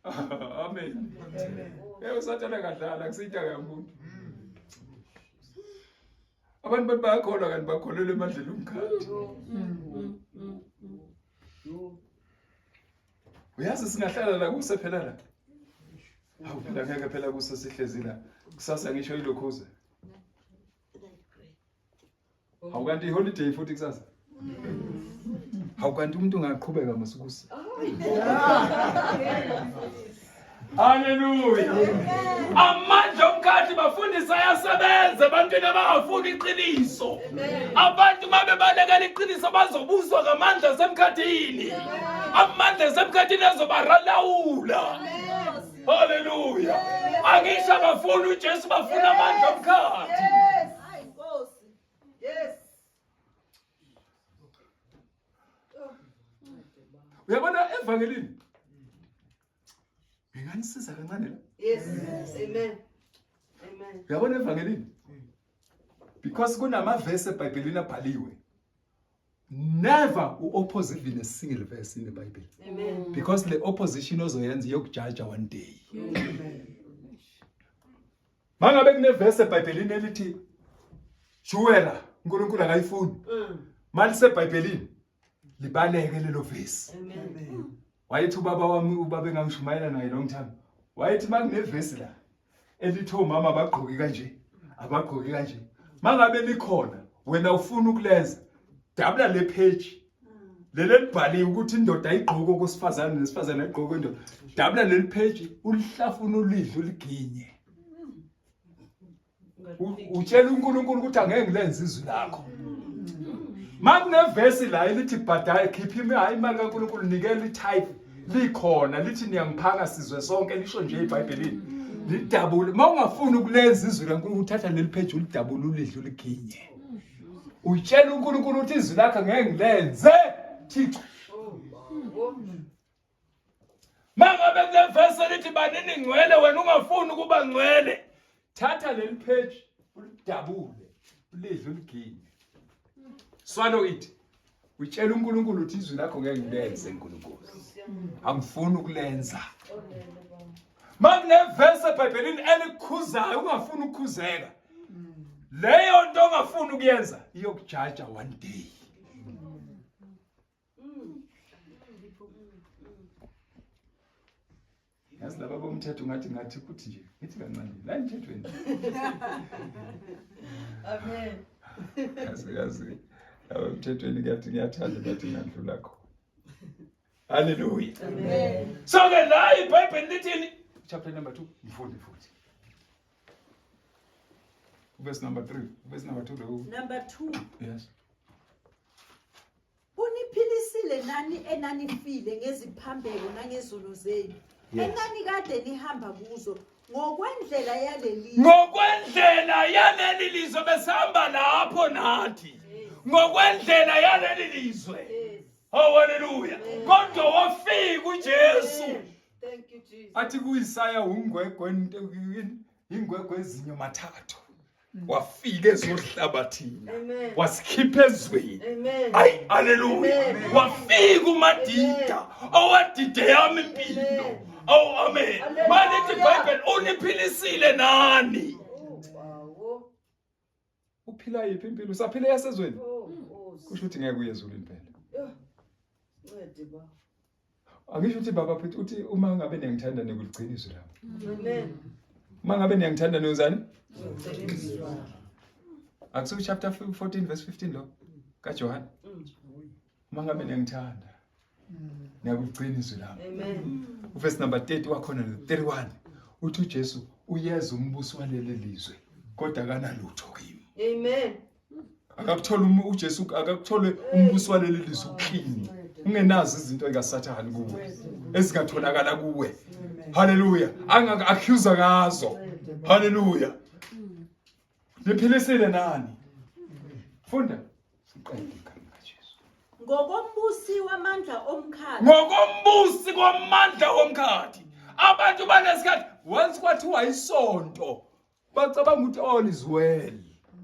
Amen. Amen. Usathane kadlala kusitha kamuntu. Abantu bathi bayakholwa kanti bakholelwa emandleni omkhathi. Uyazi singahlala la kuse phela la. Hawu phela ngeke phela kuse sihlezi la. Kusasa ngisho ilokhuze. Hawu kanti iholiday futhi kusasa. Hawu kanti umuntu ungaqhubeka masukuse. Haleluya. Amandla omkhathi bafundisa ayasebenza ebantwini abangafuni iqiniso. Abantu mabebalekela iqiniso bazobuswa ngamandla asemkhathini. Amandla asemkhathini azobaralawula. Haleluya. Angisho abafuni uJesu bafuna amandla omkhathi. Yes. Hayi Nkosi. Yes. Uyabona evangelini? Nginganisiza kancane la. Yes. Amen. Amen. Uyabona evangelini? Because kunamavesi eBhayibhelini abhaliwe. Never u-oppose even a single verse in the Bible. Amen. Because the opposition ozoyenza iyokujaja one day. Mangabe kunevesi eBhayibhelini elithi Shuwela uNkulunkulu akayifuni. MaliseBhayibhelini libaleke lelo vesi. Amen. Wayethi ubaba wami, ubaba engangishumayela naye long time, wayethi makunevesi la elithi omama abagqoki kanje, abagqoki kanje, mangabe likhona wena ufuna ukulenza, dabula le page leli elibhaliwe ukuthi indoda ayigqoke okwesifazane nesifazane ayigqoke indoda, dabula leli page ulihlafune, ulidle, uliginye. Utshela uNkulunkulu ukuthi angeke ngilenze izwi lakho. Makunevesi la elithi bhadala, khipha imali kaNkulunkulu, nikela i-tithe, likhona lithi niyangiphanga sizwe sonke, lisho nje eBhayibhelini, lidabule. Uma ungafuni ukulenza izwi kaNkulunkulu, uthatha leli page ulidabule, ulidle, uliginye, utshela uNkulunkulu ukuthi izwi lakho ngeke ngilenze, Thixo. Mangabe kulevesi elithi banini ngcwele, wena ungafuni ukuba ngcwele, thatha leli page ulidabule, ulidle, uliginye, swallow it, utshela uNkulunkulu uthi izwi lakho ngeke ngilenze, uNkulunkulu, angifuni ukulenza. Makunevesi eBhayibhelini elikukhuzayo, ungafuni ukukhuzeka, leyo nto ongafuni ukuyenza iyokujaja one day. Yazi laba bomthetho ngathi kuthi nje ngithi kancane la emthethweni. Amen. Yazi laba emthethweni kuyathi ngiyathanda bathi ngadlula khona. Hallelujah. Amen. So ke la iBhayibheli lithini? Chapter number 2, mfundi futhi. Verse number 3, verse number 2 lo. Number 2. Yes. Uniphilisile nani enanifile ngeziphambeko nangezono zenu, enanikade nihamba kuzo ngokwendlela yaleli Ngokwendlela yaleli lizwe, besihamba lapho nathi ngokwendlela yaleli lizwe. Oh, haleluya! Kodwa wafika uJesu. Thank you, Jesus. Athi kuIsaya ungwegwe ingwegwe ezinyo mathathu. Wafika ezohlaba thina. Amen. Wasikhipha ezweni. Amen. Ayi, haleluya! Amen. Wafika umadida owadide yami impilo. Amen. Oh, amen. Hallelujah. Malithi iBhayibheli uniphilisile nani. Oh, wow. Uphila yiphi impilo? Usaphila yasezweni? Oh, Nkosi. Kusho ukuthi ngeke uye ezulwini phela. Yoh. Ncede ba. Angisho ukuthi baba phethu uthi uma ngabe niyangithanda nikuligcina izwi lami. Amen. Uma ngabe niyangithanda niyozani? Ngicela izwi lakho. Akusiwo chapter 14 verse 15 lo kaJohane. Uma ngabe niyangithanda niyakuligcina izwi lami. Amen. Uverse number 30 wakhona no 31 uthi uJesu uyeza umbuso waleli lizwe kodwa akanalutho kimi. Amen. Akakuthola uJesu, akakuthole umbuso waleli lizwe uclean, ungenazo izinto ekaSathane kuwe ezingatholakala kuwe. Haleluya! Angak-accuse ngazo. Haleluya! Niphilisile nani. Funda siqede igama kaJesu. Ngokombusi wamandla omkhathi. Ngokombusi kwamandla womkhathi. Abantu balesikhathi, once kwathiwa isonto, bacabanga ukuthi all is well.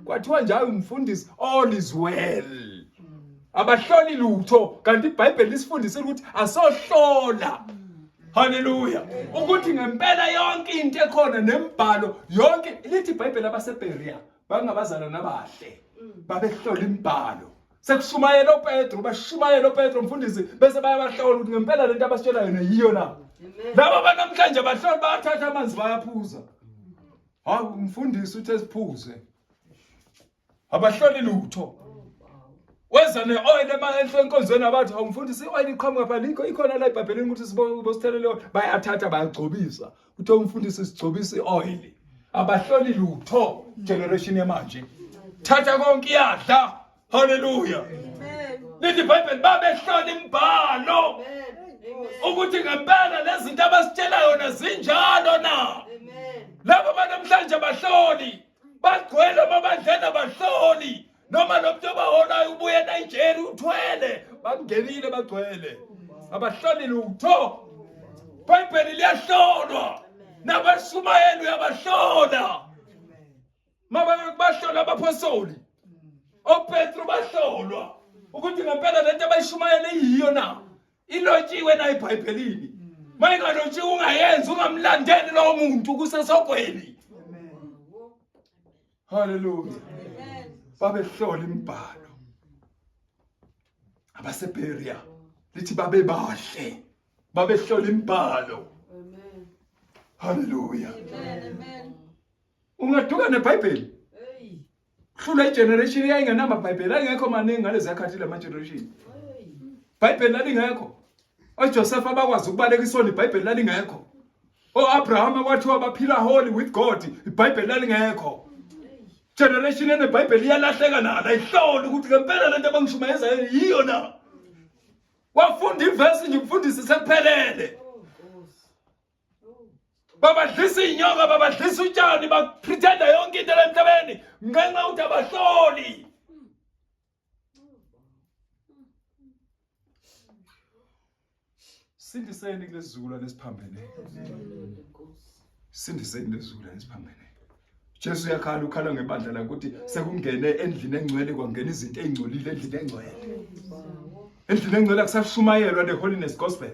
Kwathiwa njalo umfundisi, all is well, abahloli lutho, kanti iBhayibheli lisifundisile ukuthi asohlola, haleluya, ukuthi ngempela yonke into ekhona nembhalo yonke. Lithi iBhayibheli abaseBerea bangabazalwane nabahle, babehlola imibhalo. Sekushumayela uPetro, bashumayela uPetro mfundisi, bese bayabahlola ukuthi ngempela lento abasitshela yona yiyo na. Amen. Laba banamhlanje bahloli, bayathatha amanzi bayaphuza. Hawu, umfundisi uthe siphuze, abahloli lutho. Weza ne-oil enkonzweni, abathi hawu mfundisi, i-oil iqhamuka pha, likho ikhona la eBhayibhelini ukuthi sibosithelele. Bayathatha bayagcobisa, kuthiwa umfundisi sigcobisa i-oil. Abahloli lutho generation yamanje, thatha konke iyadla. Haleluya! Amen. Lithi iBhayibheli babehlola imbhalo Amen. Amen. ukuthi ngempela lezi zinto abasitshela yona zinjalo na. Amen. Laba banamhlanje abahloli, bagcwele amabandleni, abahloli noma lo muntu obaholayo ubuye eNigeria uthwele, bangenile bagcwele, abahloli lutho. Bhayibheli liyahlolwa, nabashumayeli uyabahlola. Mabahlola abaphostoli, oPetru bahlolwa ukuthi ngempela lento abayishumayele iyiyo na, ilotshiwe na eBhayibhelini. Mayingalotshiwe ungayenzi, ungamlandeli lowo muntu kusesogweni. Haleluya! Babehlola imibhalo abaseBerea, lithi babe bahle. Babehlola imibhalo. Amen. Hallelujah. Amen. Amen. Ungaduka neBhayibheli. Hey. Hlula igeneration eyayingenamabhayibheli ayengekho maningi ngalezi yakhathi lama generation. Hey. IBhayibheli lalingekho. OJoseph abakwazi ukubaleka isoni iBhayibheli lalingekho. OAbraham kwathiwa baphila holy with God iBhayibheli lalingekho. Generation eneBhayibheli iyalahleka nalo ayihloli ukuthi ngempela lento abangishumayeza yiyo na. Wafunda ivesi nje umfundisi sekuphelele. Oh Nkosi. Oh. Babadlisa inyoka babadlisa utshani bapretenda yonke into emhlabeni ngenxa yokuthi abahloli. Sindiseni kulesi sizukulwane esiphambene. Sindiseni kulesi sizukulwane esiphambene. Jesu uyakhala ukhala ngebandla la ukuthi sekungene endlini engcwele kwangena izinto ezingcolile endlini engcwele. Endlini engcwele akusashumayelwa the holiness gospel.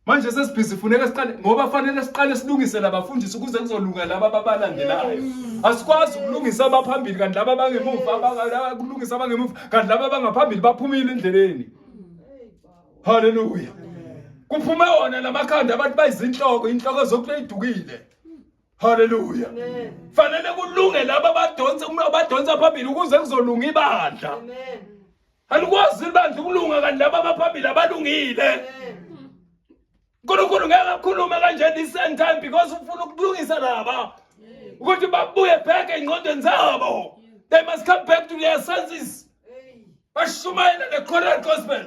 Manje sesibhizi funeka siqale ngoba fanele siqale silungise labafundisi ukuze kuzolunga laba ababalandelayo. Asikwazi ukulungisa abaphambili kanti laba abangemuva kulungisa abangemuva kanti laba abangaphambili baphumile endleleni. Hallelujah. Kuphume wona lamakhanda abantu bayizinhloko inhloko zokuleyidukile. Hallelujah. Fanele kulunge laba abadonsa abadonsa phambili ukuze kuzolunga ibandla. Amen. Alikwazi ibandla ukulunga kanti laba abaphambili abalungile. Amen. uNkulunkulu ngeke akhulume kanje this end time because ufuna ukulungisa laba. Ukuthi babuye back engqondweni zabo. They must come back to their senses. Hey. Bashumayele the correct gospel.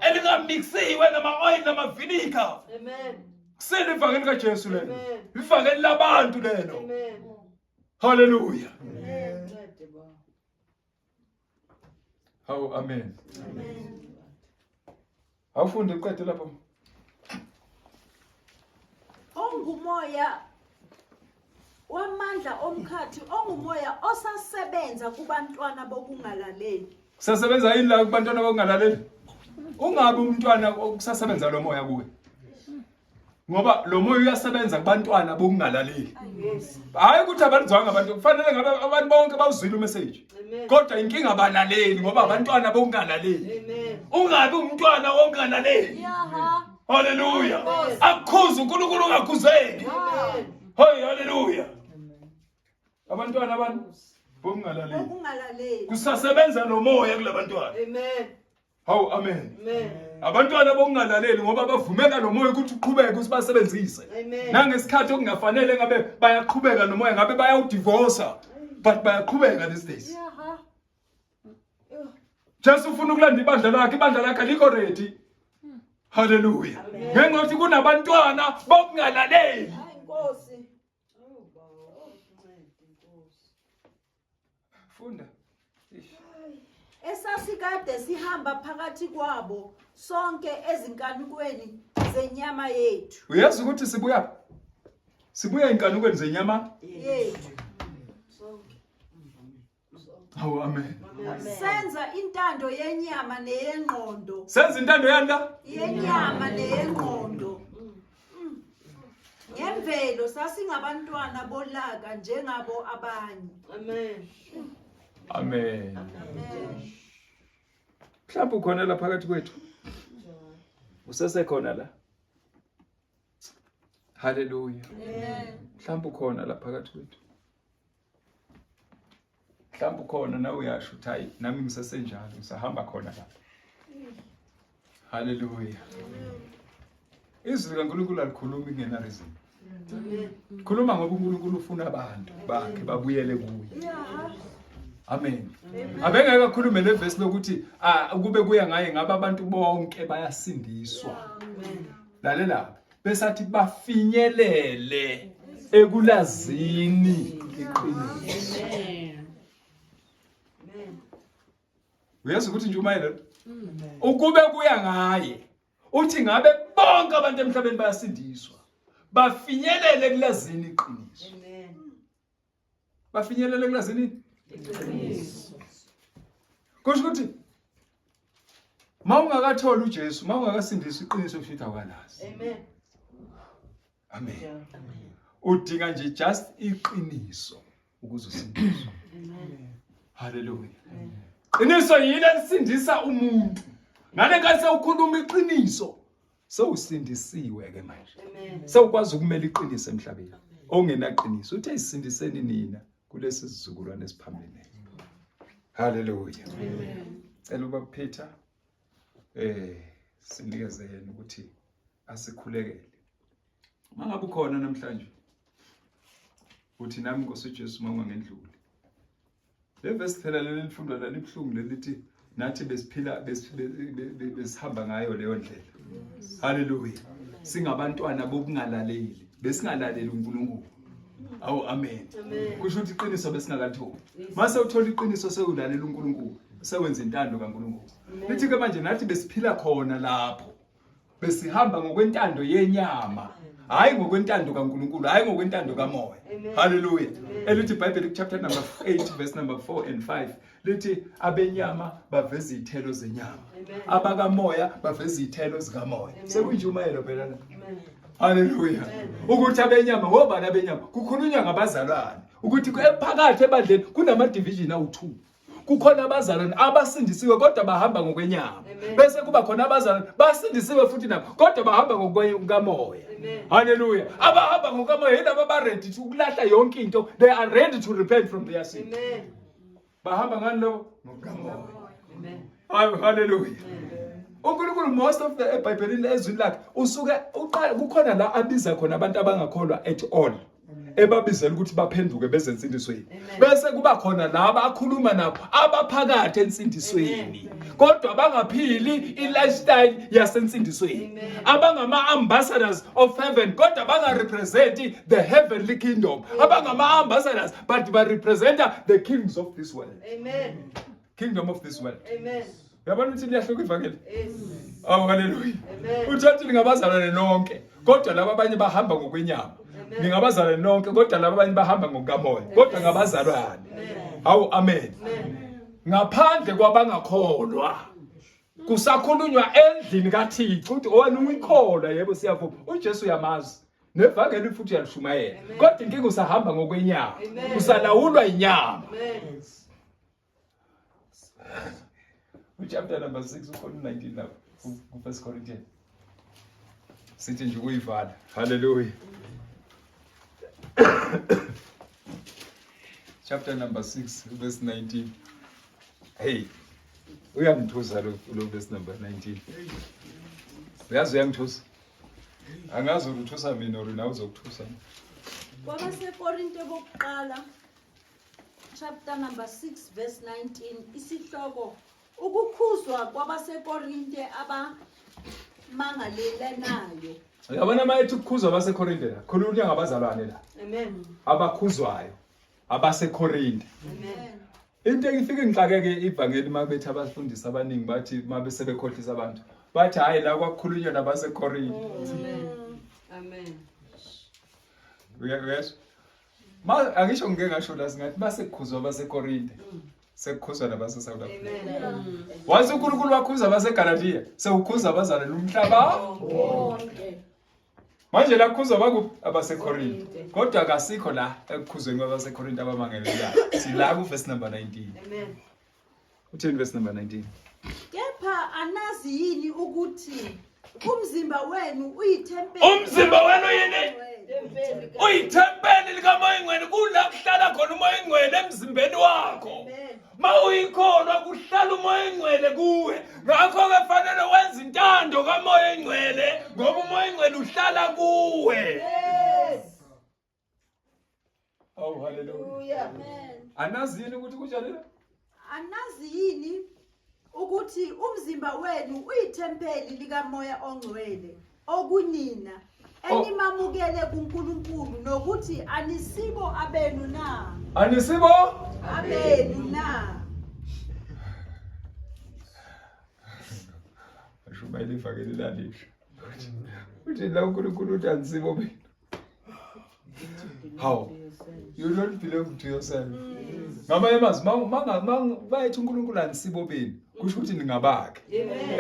Elingamixiwe nama oil nama vinegar. Amen. Kusele ivangeli kaJesu lelo. Amen. Ivangeli labantu lelo. Amen. Hallelujah. Ncede baba. Hawu amen. Awufunde uqede lapho. Ongumoya wamandla omkhathi ongumoya osasebenza kubantwana bokungalaleli. Kusasebenza yini la kubantwana bokungalaleli? Ungabi umntwana okusasebenza lo moya kuwe. Ngoba lo moya uyasebenza kubantwana bokungalaleli. Hayi ukuthi abalizwanga abantu kufanele ngabe abantu bonke bawuzwile umessage. Amen. Kodwa inkinga abalaleli ngoba abantwana bokungalaleli. Amen. Ungabi umntwana ongalaleli. Yaha. Hallelujah. Akukhuze uNkulunkulu ungakhuzeki. Amen. Hey hallelujah. Abantwana abantu bokungalaleli. Bokungalaleli. Kusasebenza lo moya kulabantwana. Amen. Hawu amen. Amen. Abantwana bokungalaleli ngoba bavumela lo moya ukuthi uqhubeke usibasebenzise. Amen. Nangesikhathi okungafanele ngabe bayaqhubeka nomoya ngabe bayawudivorce but bayaqhubeka these days. Yaha. Jesu ufuna ukulanda ibandla lakhe, ibandla lakhe alikho ready. Hallelujah. Ngenxa yokuthi kunabantwana bokungalaleli. Hayi Nkosi. Oh baba. Ncede Nkosi. Funda. Eish. Esasikade sihamba phakathi kwabo sonke ezinkanukweni zenyama yethu. Uyazi ukuthi sibuya sibuya inkanukweni zenyama? Yethu. Sonke. Hawu amen. Senza intando yenyama neyengqondo. Senza intando yani la? Yenyama neyengqondo. Ngemvelo sasingabantwana bolaka njengabo abanye. Amen. Amen. Amen. Mhlawumbe ukhona la phakathi kwethu. Usesekhona la. Hallelujah. Amen. Mhlawumbe ukhona la phakathi kwethu. Mhlawumbe ukhona nawe uyasho ukuthi hayi nami ngisesenjalo ngisahamba khona lapha. Hallelujah. Izwi likaNkulunkulu alikhulumi kungena reason. Khuluma ngoba uNkulunkulu ufuna abantu bakhe babuyele kuye. Yeah. Amen. Abengeke akhulume le verse lokuthi ah kube kuya ngaye ngabe abantu bonke bayasindiswa. Lalela besathi bafinyelele ekulazini iqiniso. Amen. Uyazi ukuthi nje umayelana ukube kuya ngaye uthi ngabe bonke abantu emhlabeni bayasindiswa bafinyelele kulazini iqiniso. Amen. Bafinyelele kulazini Iqiniso. Kusho ukuthi mawungakatholi uJesu, mawungakasindiswa iqiniso kusho awukalazi. Amen. Amen. Yeah. Udinga nje just iqiniso ukuze usindiswe. Amen. Hallelujah. Qiniso yini elisindisa umuntu. Ngale nkathi sewukhuluma iqiniso, Sewusindisiwe ke manje. Sewukwazi ukumela iqiniso emhlabeni. Ongenaqiniso uthe isindiseni nina kulesi sizukulwane esiphambeneyo. Hallelujah. Amen. Cela uba Peter sinikeze yena ukuthi asikhulekele. Mangabe ukhona namhlanje uthi nami Nkosi uJesu mangangendluli. Le verse phela leli lifundwa la libuhlungu lelithi nathi besiphila besihamba ngayo leyo ndlela. Hallelujah. Singabantwana bokungalaleli. Besingalaleli uNkulunkulu. Awu amen. Kusho ukuthi iqiniso besingakalitholi. Mase uthola iqiniso sewulalela uNkulunkulu, sewenza intando kaNkulunkulu. Lithi ke manje nathi besiphila khona lapho. Besihamba ngokwentando yenyama. Hayi ngokwentando kaNkulunkulu, hayi ngokwentando kaMoya. Hallelujah. Elithi iBhayibheli ku chapter number 8 verse number 4 and 5 lithi abenyama baveza izithelo zenyama. Abakamoya baveza izithelo zikamoya. Sekuyintshumayelo phela la. Haleluya. Ukuthi abenyama ngobani abenyama? Kukhulunywa ngabazalwane. Ukuthi ephakathi ebandleni kunama division awu2. Kukhona abazalwane abasindisiwe kodwa bahamba ngokwenyama. Bese kuba khona abazalwane basindisiwe futhi nabo kodwa bahamba ngokukamoya. Haleluya. Abahamba ngokukamoya yilabo aba ready to ukulahla yonke into. They are ready to repent from their sin. Amen. Bahamba ngani lo? Ngokukamoya. Amen. Haleluya. uNkulunkulu most of the eBhayibhelini ezwini lakhe usuke uqala kukhona la abiza khona abantu abangakholwa at all ebabizela ukuthi baphenduke beze ensindisweni bese kuba khona laba akhuluma nabo abaphakathi ensindisweni kodwa bangaphili i-lifestyle yasensindisweni abangama ambassadors of heaven kodwa banga represent the heavenly kingdom abangama ambassadors but ba representa the kings of this world. Amen. Kingdom of this world. Amen. Uyabona ukuthi liyahluka ivangeli? Yes. Awu haleluya. Amen. Uthathe ningabazalwane nonke kodwa laba abanye bahamba ngokwenyama. Ningabazalwane nonke kodwa laba abanye bahamba ngokukamoya. Kodwa ngabazalwane. Awu amen. Ngaphandle kwabangakholwa. Kusakhulunywa endlini kaThixo uthi wena uyikholwa yebo siyavuma. uJesu uyamazi. Nevangeli futhi uyalishumayela. Kodwa inkinga usahamba ngokwenyama. Usalawulwa inyama. Amen. Chapter number 6 ukhona 19 lapho ku First Corinthians. Sithi nje ukuyivala. Hallelujah. Chapter number 6 verse 19. Hey. Uyangithusa lo verse number 19. Uyazi uyangithusa. Angazi ukuthusa mina or nawe uzokuthusa. KwabaseKorinte bokuqala chapter number 6 verse 19 isihloko ukukhuzwa kwabaseKorinte abamangalelanayo. Uyabona uma ethi ukukhuzwa abaseKorinte la, khulunywa ngabazalwane la. Amen. Abakhuzwayo abaseKorinte. Amen. Into engifike ngixakeke ivangeli uma bethi abafundisi abaningi bathi uma besebekhohlisa abantu bathi hayi la kwakukhulunywa nabaseKorinte. Amen. Amen. Uyezwa? Ma angisho ngike ngasho la singathi basekukhuzwa abaseKorinte. Sekukhuzwa nabase South Africa. Amen. Wathi uNkulunkulu wakhuza abaseGalatia, sewukhuza abazalwane umhlaba wonke. Manje la kukhuzwa bakuphi abaseKorinte. Kodwa akasikho la ekukhuzweni kwabaseKorinte abamangalelayo. Sila ku verse number 19. Amen. Uthini verse number 19? Kepha anazi yini ukuthi umzimba wenu uyithempeli. Umzimba wenu yini? Uyithempeli likaMoya Oyingcwele, kula kuhlala khona uMoya Oyingcwele emzimbeni wakho. Ma uyikholwa kuhlala uMoya Oyingcwele kuwe. Ngakho-ke fanele wenze intando kaMoya Oyingcwele ngoba uMoya Oyingcwele uhlala kuwe. Yes. Oh hallelujah. Amen. Anazi yini ukuthi kunjani la? Anazi yini ukuthi umzimba wenu uyithempeli likaMoya oNgcwele okunina enimamukele kuNkulunkulu nokuthi anisibo abenu na? Anisibo abenu na? Ashumayela ivangeli lalisho. Uthi la uNkulunkulu uthi anisibo benu. How? You don't belong to yourself. Ngamanye amazwi bayethi uNkulunkulu anisibo benu kusho ukuthi ningabakhe.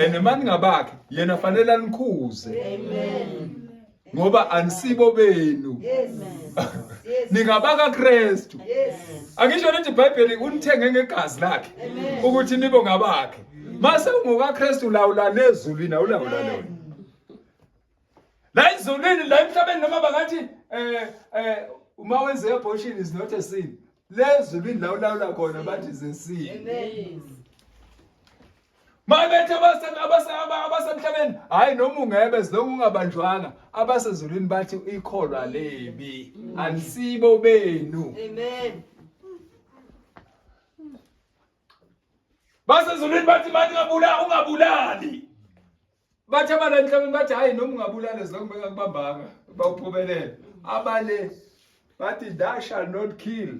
And uma ningabakhe yena fanele anikhuze. Amen. Ngoba anisibo benu. Yes. Yes. Ningabaka Kristu. Yes. Angisho nithi iBhayibheli unithenge ngegazi lakhe ukuthi nibe ngabakhe. Mase ungokaKristu lawula lezulwini awulawula lona. La ezulwini la emhlabeni noma bangathi eh eh uma wenze abortion is not a sin. Le ezulwini la ulawula khona bathi is a sin. Amen. Mabethi abasemhlabeni hayi noma ungebe zilokhu ungabanjwanga abasezulwini bathi ikholwa lebi anisibo benu. Amen. Basezulwini bathi manje ungabulali ungabulali. Bathi abala emhlabeni bathi hayi noma ungabulala zilokhu bengakubambanga bawuphumelele. Abale bathi thou shall not kill.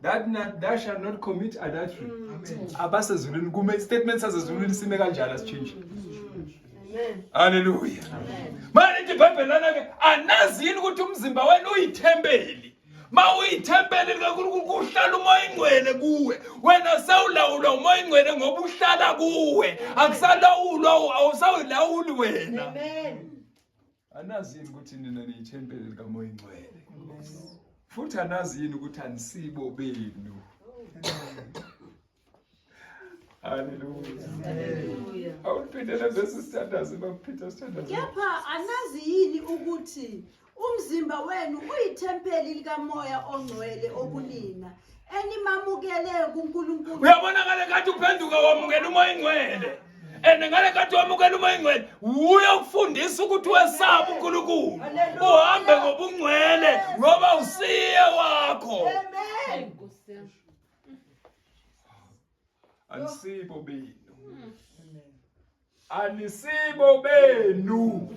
That not, thou shall not commit adultery. Abasezulwini kume statement sasezulwini sime kanjalo asitshintshe. Amen. Haleluya. Manje ithi iBhayibheli lana ke anazi yini ukuthi umzimba wenu uyithempeli. Ma uyithempeli likaNkulunkulu kuhlala umoya ingcwele kuwe. Wena sewulawulwa umoya ingcwele ngoba uhlala kuwe. Akusalawulwa awusawulawuli wena. Amen. Anazi yini ukuthi nina niyithempeli likaMoya Ingcwele? Futhi anazi yini ukuthi anisibo benu? Haleluya. Hallelujah. Awuphindele verse sithandaze baphitha sithandaze. Kepha anazi yini ukuthi umzimba wenu uyithempeli likaMoya oNgcwele okunina enimamukele kuNkulunkulu. Uyabona ngale nkathi uphenduka wamukela umoya ingcwele. And ngale nkathi wamukela umoya ingcwele wuye ukufundisa ukuthi wesabe uNkulunkulu. Uhambe ngobungcwele ngoba usiye wakho. Amen. Anisibo benu. Anisibo benu.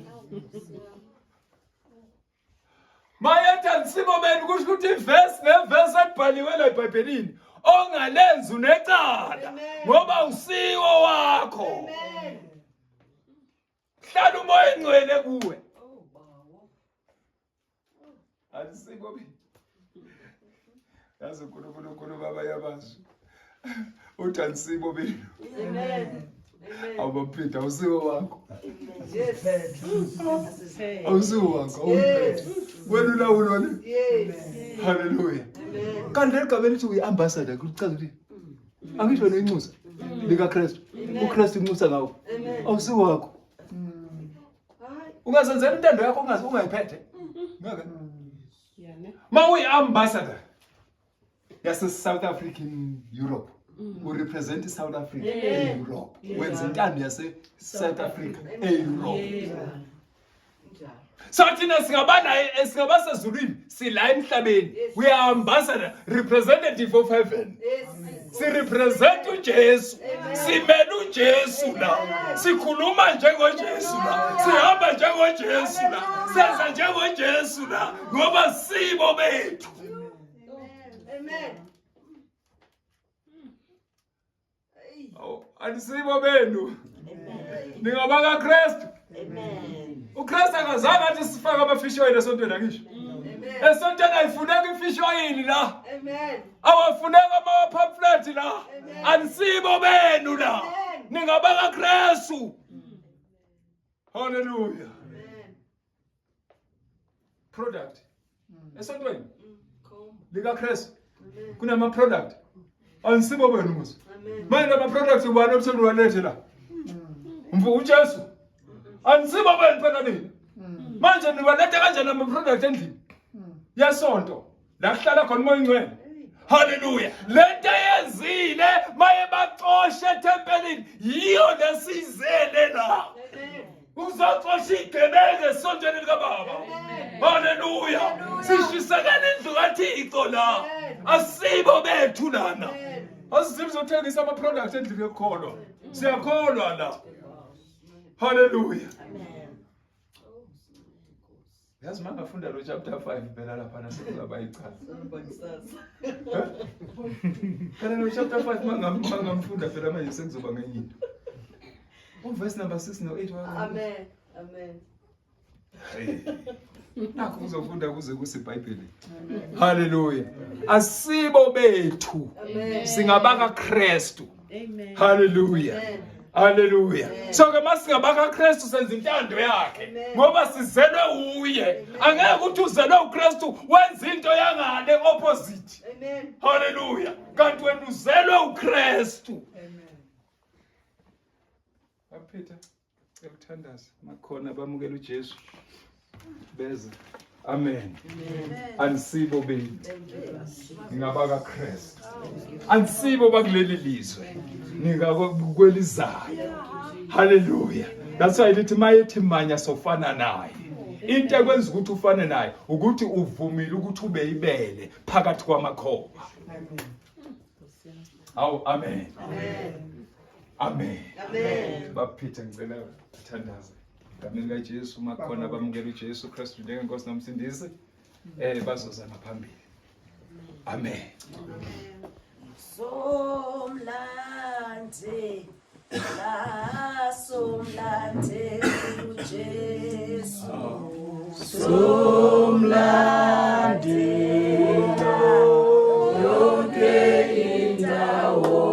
Mayethi anisibo benu kusho ukuthi ivesi nevesi elibhaliwe la eBhayibhelini ongalenzi unecala ngoba usiwo wakho. Amen. Hlala umoya engcwele kuwe. Anisibo benu. Yazi uNkulunkulu ukhuluma abanye amazwi. Uthi anisibo benu. Amen. Amen. Awubaphinda awusiwo wakho. Yes. Awusiwo wakho. Awuyiphethe. Wena ulawulwa le. Yes. Hallelujah. Amen. Kanti leli gama elithi uyi-ambassador kuchaza ukuthi angisho wena inxusa likaKristu. uKristu inxusa ngawo. Amen. Awusiwo wakho. Hayi. Ungazenzela intando yakho ungaze ungayiphethe. Ngeke. Ma uyi-ambassador yase South African Europe. Urepresent South Africa e-Europe. Wenza intando yase South Africa e-Europe. So thina singabana singabasezulwini sila emhlabeni. We are ambassador, representative of heaven. Yes. Sirepresent uJesu. Simele uJesu la. Sikhuluma njengoJesu la. Sihamba njengoJesu la. Senza njengoJesu la ngoba sibo bethu. Amen. Awu, Anisibo benu. Ningabaka Kristu. Amen. uKristu akazange athi sifake ama-fish oil esontweni angisho. Amen. Esontweni ayifuneki i-fish oil la. Amen. Awafuneka ama-pamphlet la. Anisibo benu la. Ningabaka Kristu. Hallelujah. Amen. Product. Esontweni Come. likaKristu kunama product. Anisibo benu musa. Amen. Manje lama product ubani otheni walethe la? Mfu uJesu. Anisibo benu phela nina. Manje niwalethe kanjani ama product endlini? Yesonto. La kuhlala khona umoya ingcwele. Haleluya. Lento eyenzile maye baxoshe ethempelini yiyo lesizele la. Amen. Uzoxosha igebengu esontweni likababa. Haleluya. Sishisekela indlu kaThixo la. Asibo bethu lana. Asizibi zokuthengisa ama product endlini yokukholwa. Siyakholwa la. Hallelujah. Yazi mangafunda lo chapter 5 phela lapha nasekuzaba ichaza. Phela lo chapter 5 mangamfunda phela manje sekuzoba ngenye into. Uverse number 6 no 8 Amen. Amen. Nakho uzofunda kuze kuseBhayibhelini. Hallelujah. Asibo bethu. Amen. Singabaka Kristu. Amen. Hallelujah. Amen. Hallelujah. So ke masingabaka Kristu senza intando yakhe Amen. ngoba sizelwe uye. Angeke uthi uzelwe uKristu wenza into yangale opposite. Amen. Hallelujah. Kanti wena uzelwe uKristu. Amen. Peter. Cela uthandaze makhona abamukela uJesu beze. Amen. Anisibo benu. Ningabaka Kristu. Anisibo bakuleli lizwe. Ningakwelizayo. Hallelujah. That's why lithi mayethi manya sofana naye. Into ekwenza ukuthi ufane naye ukuthi uvumile ukuthi ube ibele phakathi kwamakhoba. Awu amen. Amen. Amen. Amen. Baphithe ngicela uthandaze. Egameni likaJesu makhona abamukela uJesu Kristu njengenkosi nomsindisi eh bazoza ngaphambili. Amen. Somlande la somlande uJesu Somlande yonke indawo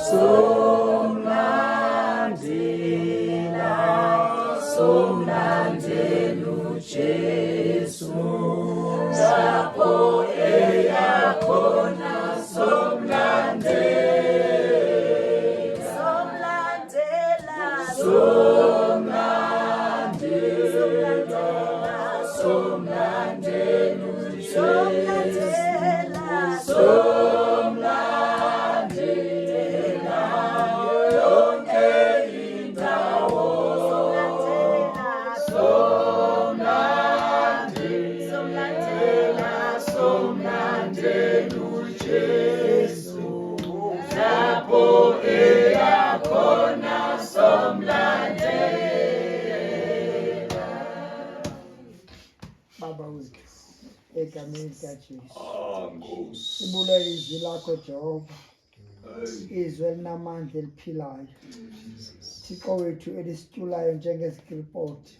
Somlandela Somlandela uJesu lapho eya khona Somlandela Somlandela Somlandela Somlandela Somlandela Somlandela yonke indawo Somlandela Somlandela Somlandela uJesu lapho eya khona Somlandela. Baba wethu egameni likaJesu sibulela izwi lakho Jehova izwi elinamandla eliphilayo Thixo wethu elisitshulayo njengezikilipoti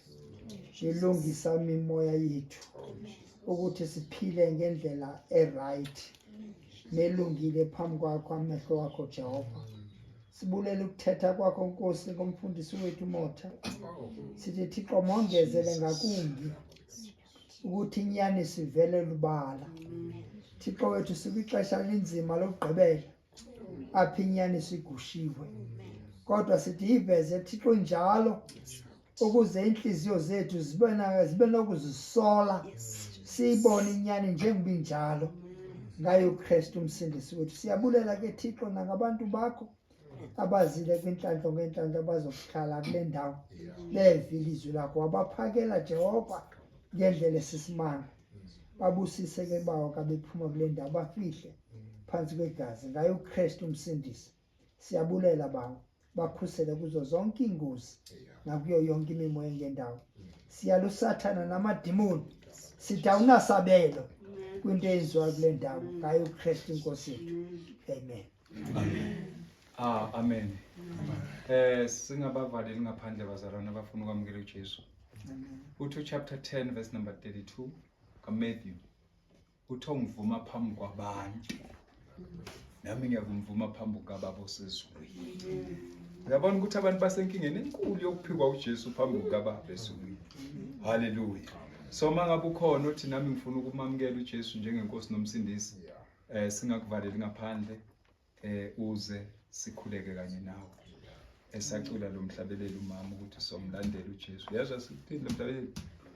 lilungisa imimoya yethu ukuthi siphile ngendlela e-right nelungile phambi kwakho amehlo wakho Jehova sibulela ukuthetha kwakho Nkosi ngomfundisi wethu Motha sithi Thixo mongezele ngakumbi ukuthi inyaniso ivele lubala Thixo wethu sikwixesha elinzima lokugqibela apho inyaniso igushiwe kodwa sithi yiveze Thixo njalo ukuze inhliziyo zethu zibe nokuzisola siyibone inyani njengoba injalo ngayo uKristu umsindisi wethu siyabulela ke Thixo nangabantu bakho abazile kwinhlanhla ngenhlanhla abazokuhlala kule ndawo beve ilizwi lakho wabaphakela Jehova ngendlela esisimanga babusise ke bawo kabephuma kule ndawo bafihle phansi kwegazi ngaye uKristu umsindisi siyabulela bawo bakhusele kuzo zonke iingozi nakuyo yonke imimoya engendawo siyalusathana namadimoni sithi awunasabelo kwinto eyenziwa kule ndawo ngaye uKristu inkosi yethu amen. Amen. Ah, amen. Eh singabavaleli ngaphandle bazalwane abafuna ukwamukela uJesu. Uthi chapter 10 verse number 32 kaMatthew. Uthi ongivuma phambi kwabantu. Nami ngiyakumvuma phambi kukaBaba osezulwini. Uyabona ukuthi abantu basenkingeni enkulu yokuphikwa uJesu phambi kukaBaba ezulwini. Hallelujah. So mangabe ukhona uthi nami ngifuna ukumamukela uJesu njengenkosi nomsindisi. Eh singakuvaleli ngaphandle eh uze sikhuleke kanye nawe. Esacula lo mhlabeleli umama ukuthi somlandela uJesu. Uyazwa sikuthini lo mhlabeleli?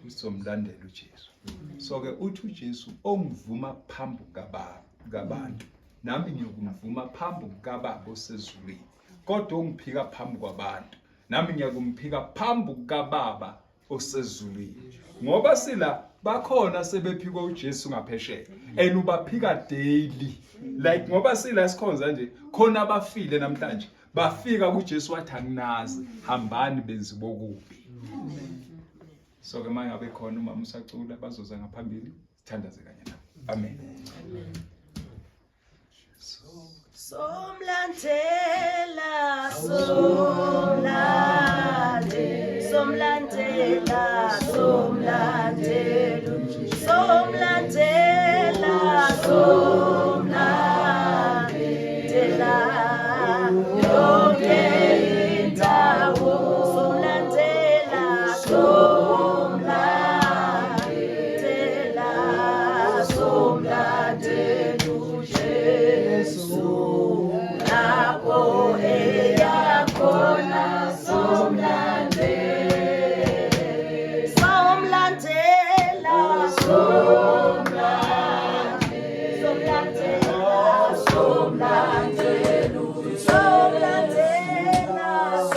Usomlandela uJesu. So ke uthi uJesu ongivuma phambi kababa kabantu nami ngiyokumvuma phambi kukaBaba osezulwini. Kodwa ongiphika phambi kwabantu nami ngiyakumphika phambi kukaBaba osezulwini ngoba sila bakhona sebephikwa uJesu ngaphesheya and ubaphika daily like ngoba sila sikhonza nje khona abafile namhlanje bafika kuJesu wathi anginazi hambani benzi bokubi so ke mangabe khona umama usacula bazoza ngaphambili sithandaze kanye nabo amen. Somlandela, somlande, somlandela, somlandela, somlandela, somlandela, yonke indawo, somlandela, somlandela, somlandela. Jesu lapho eya khona.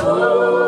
Somlandela.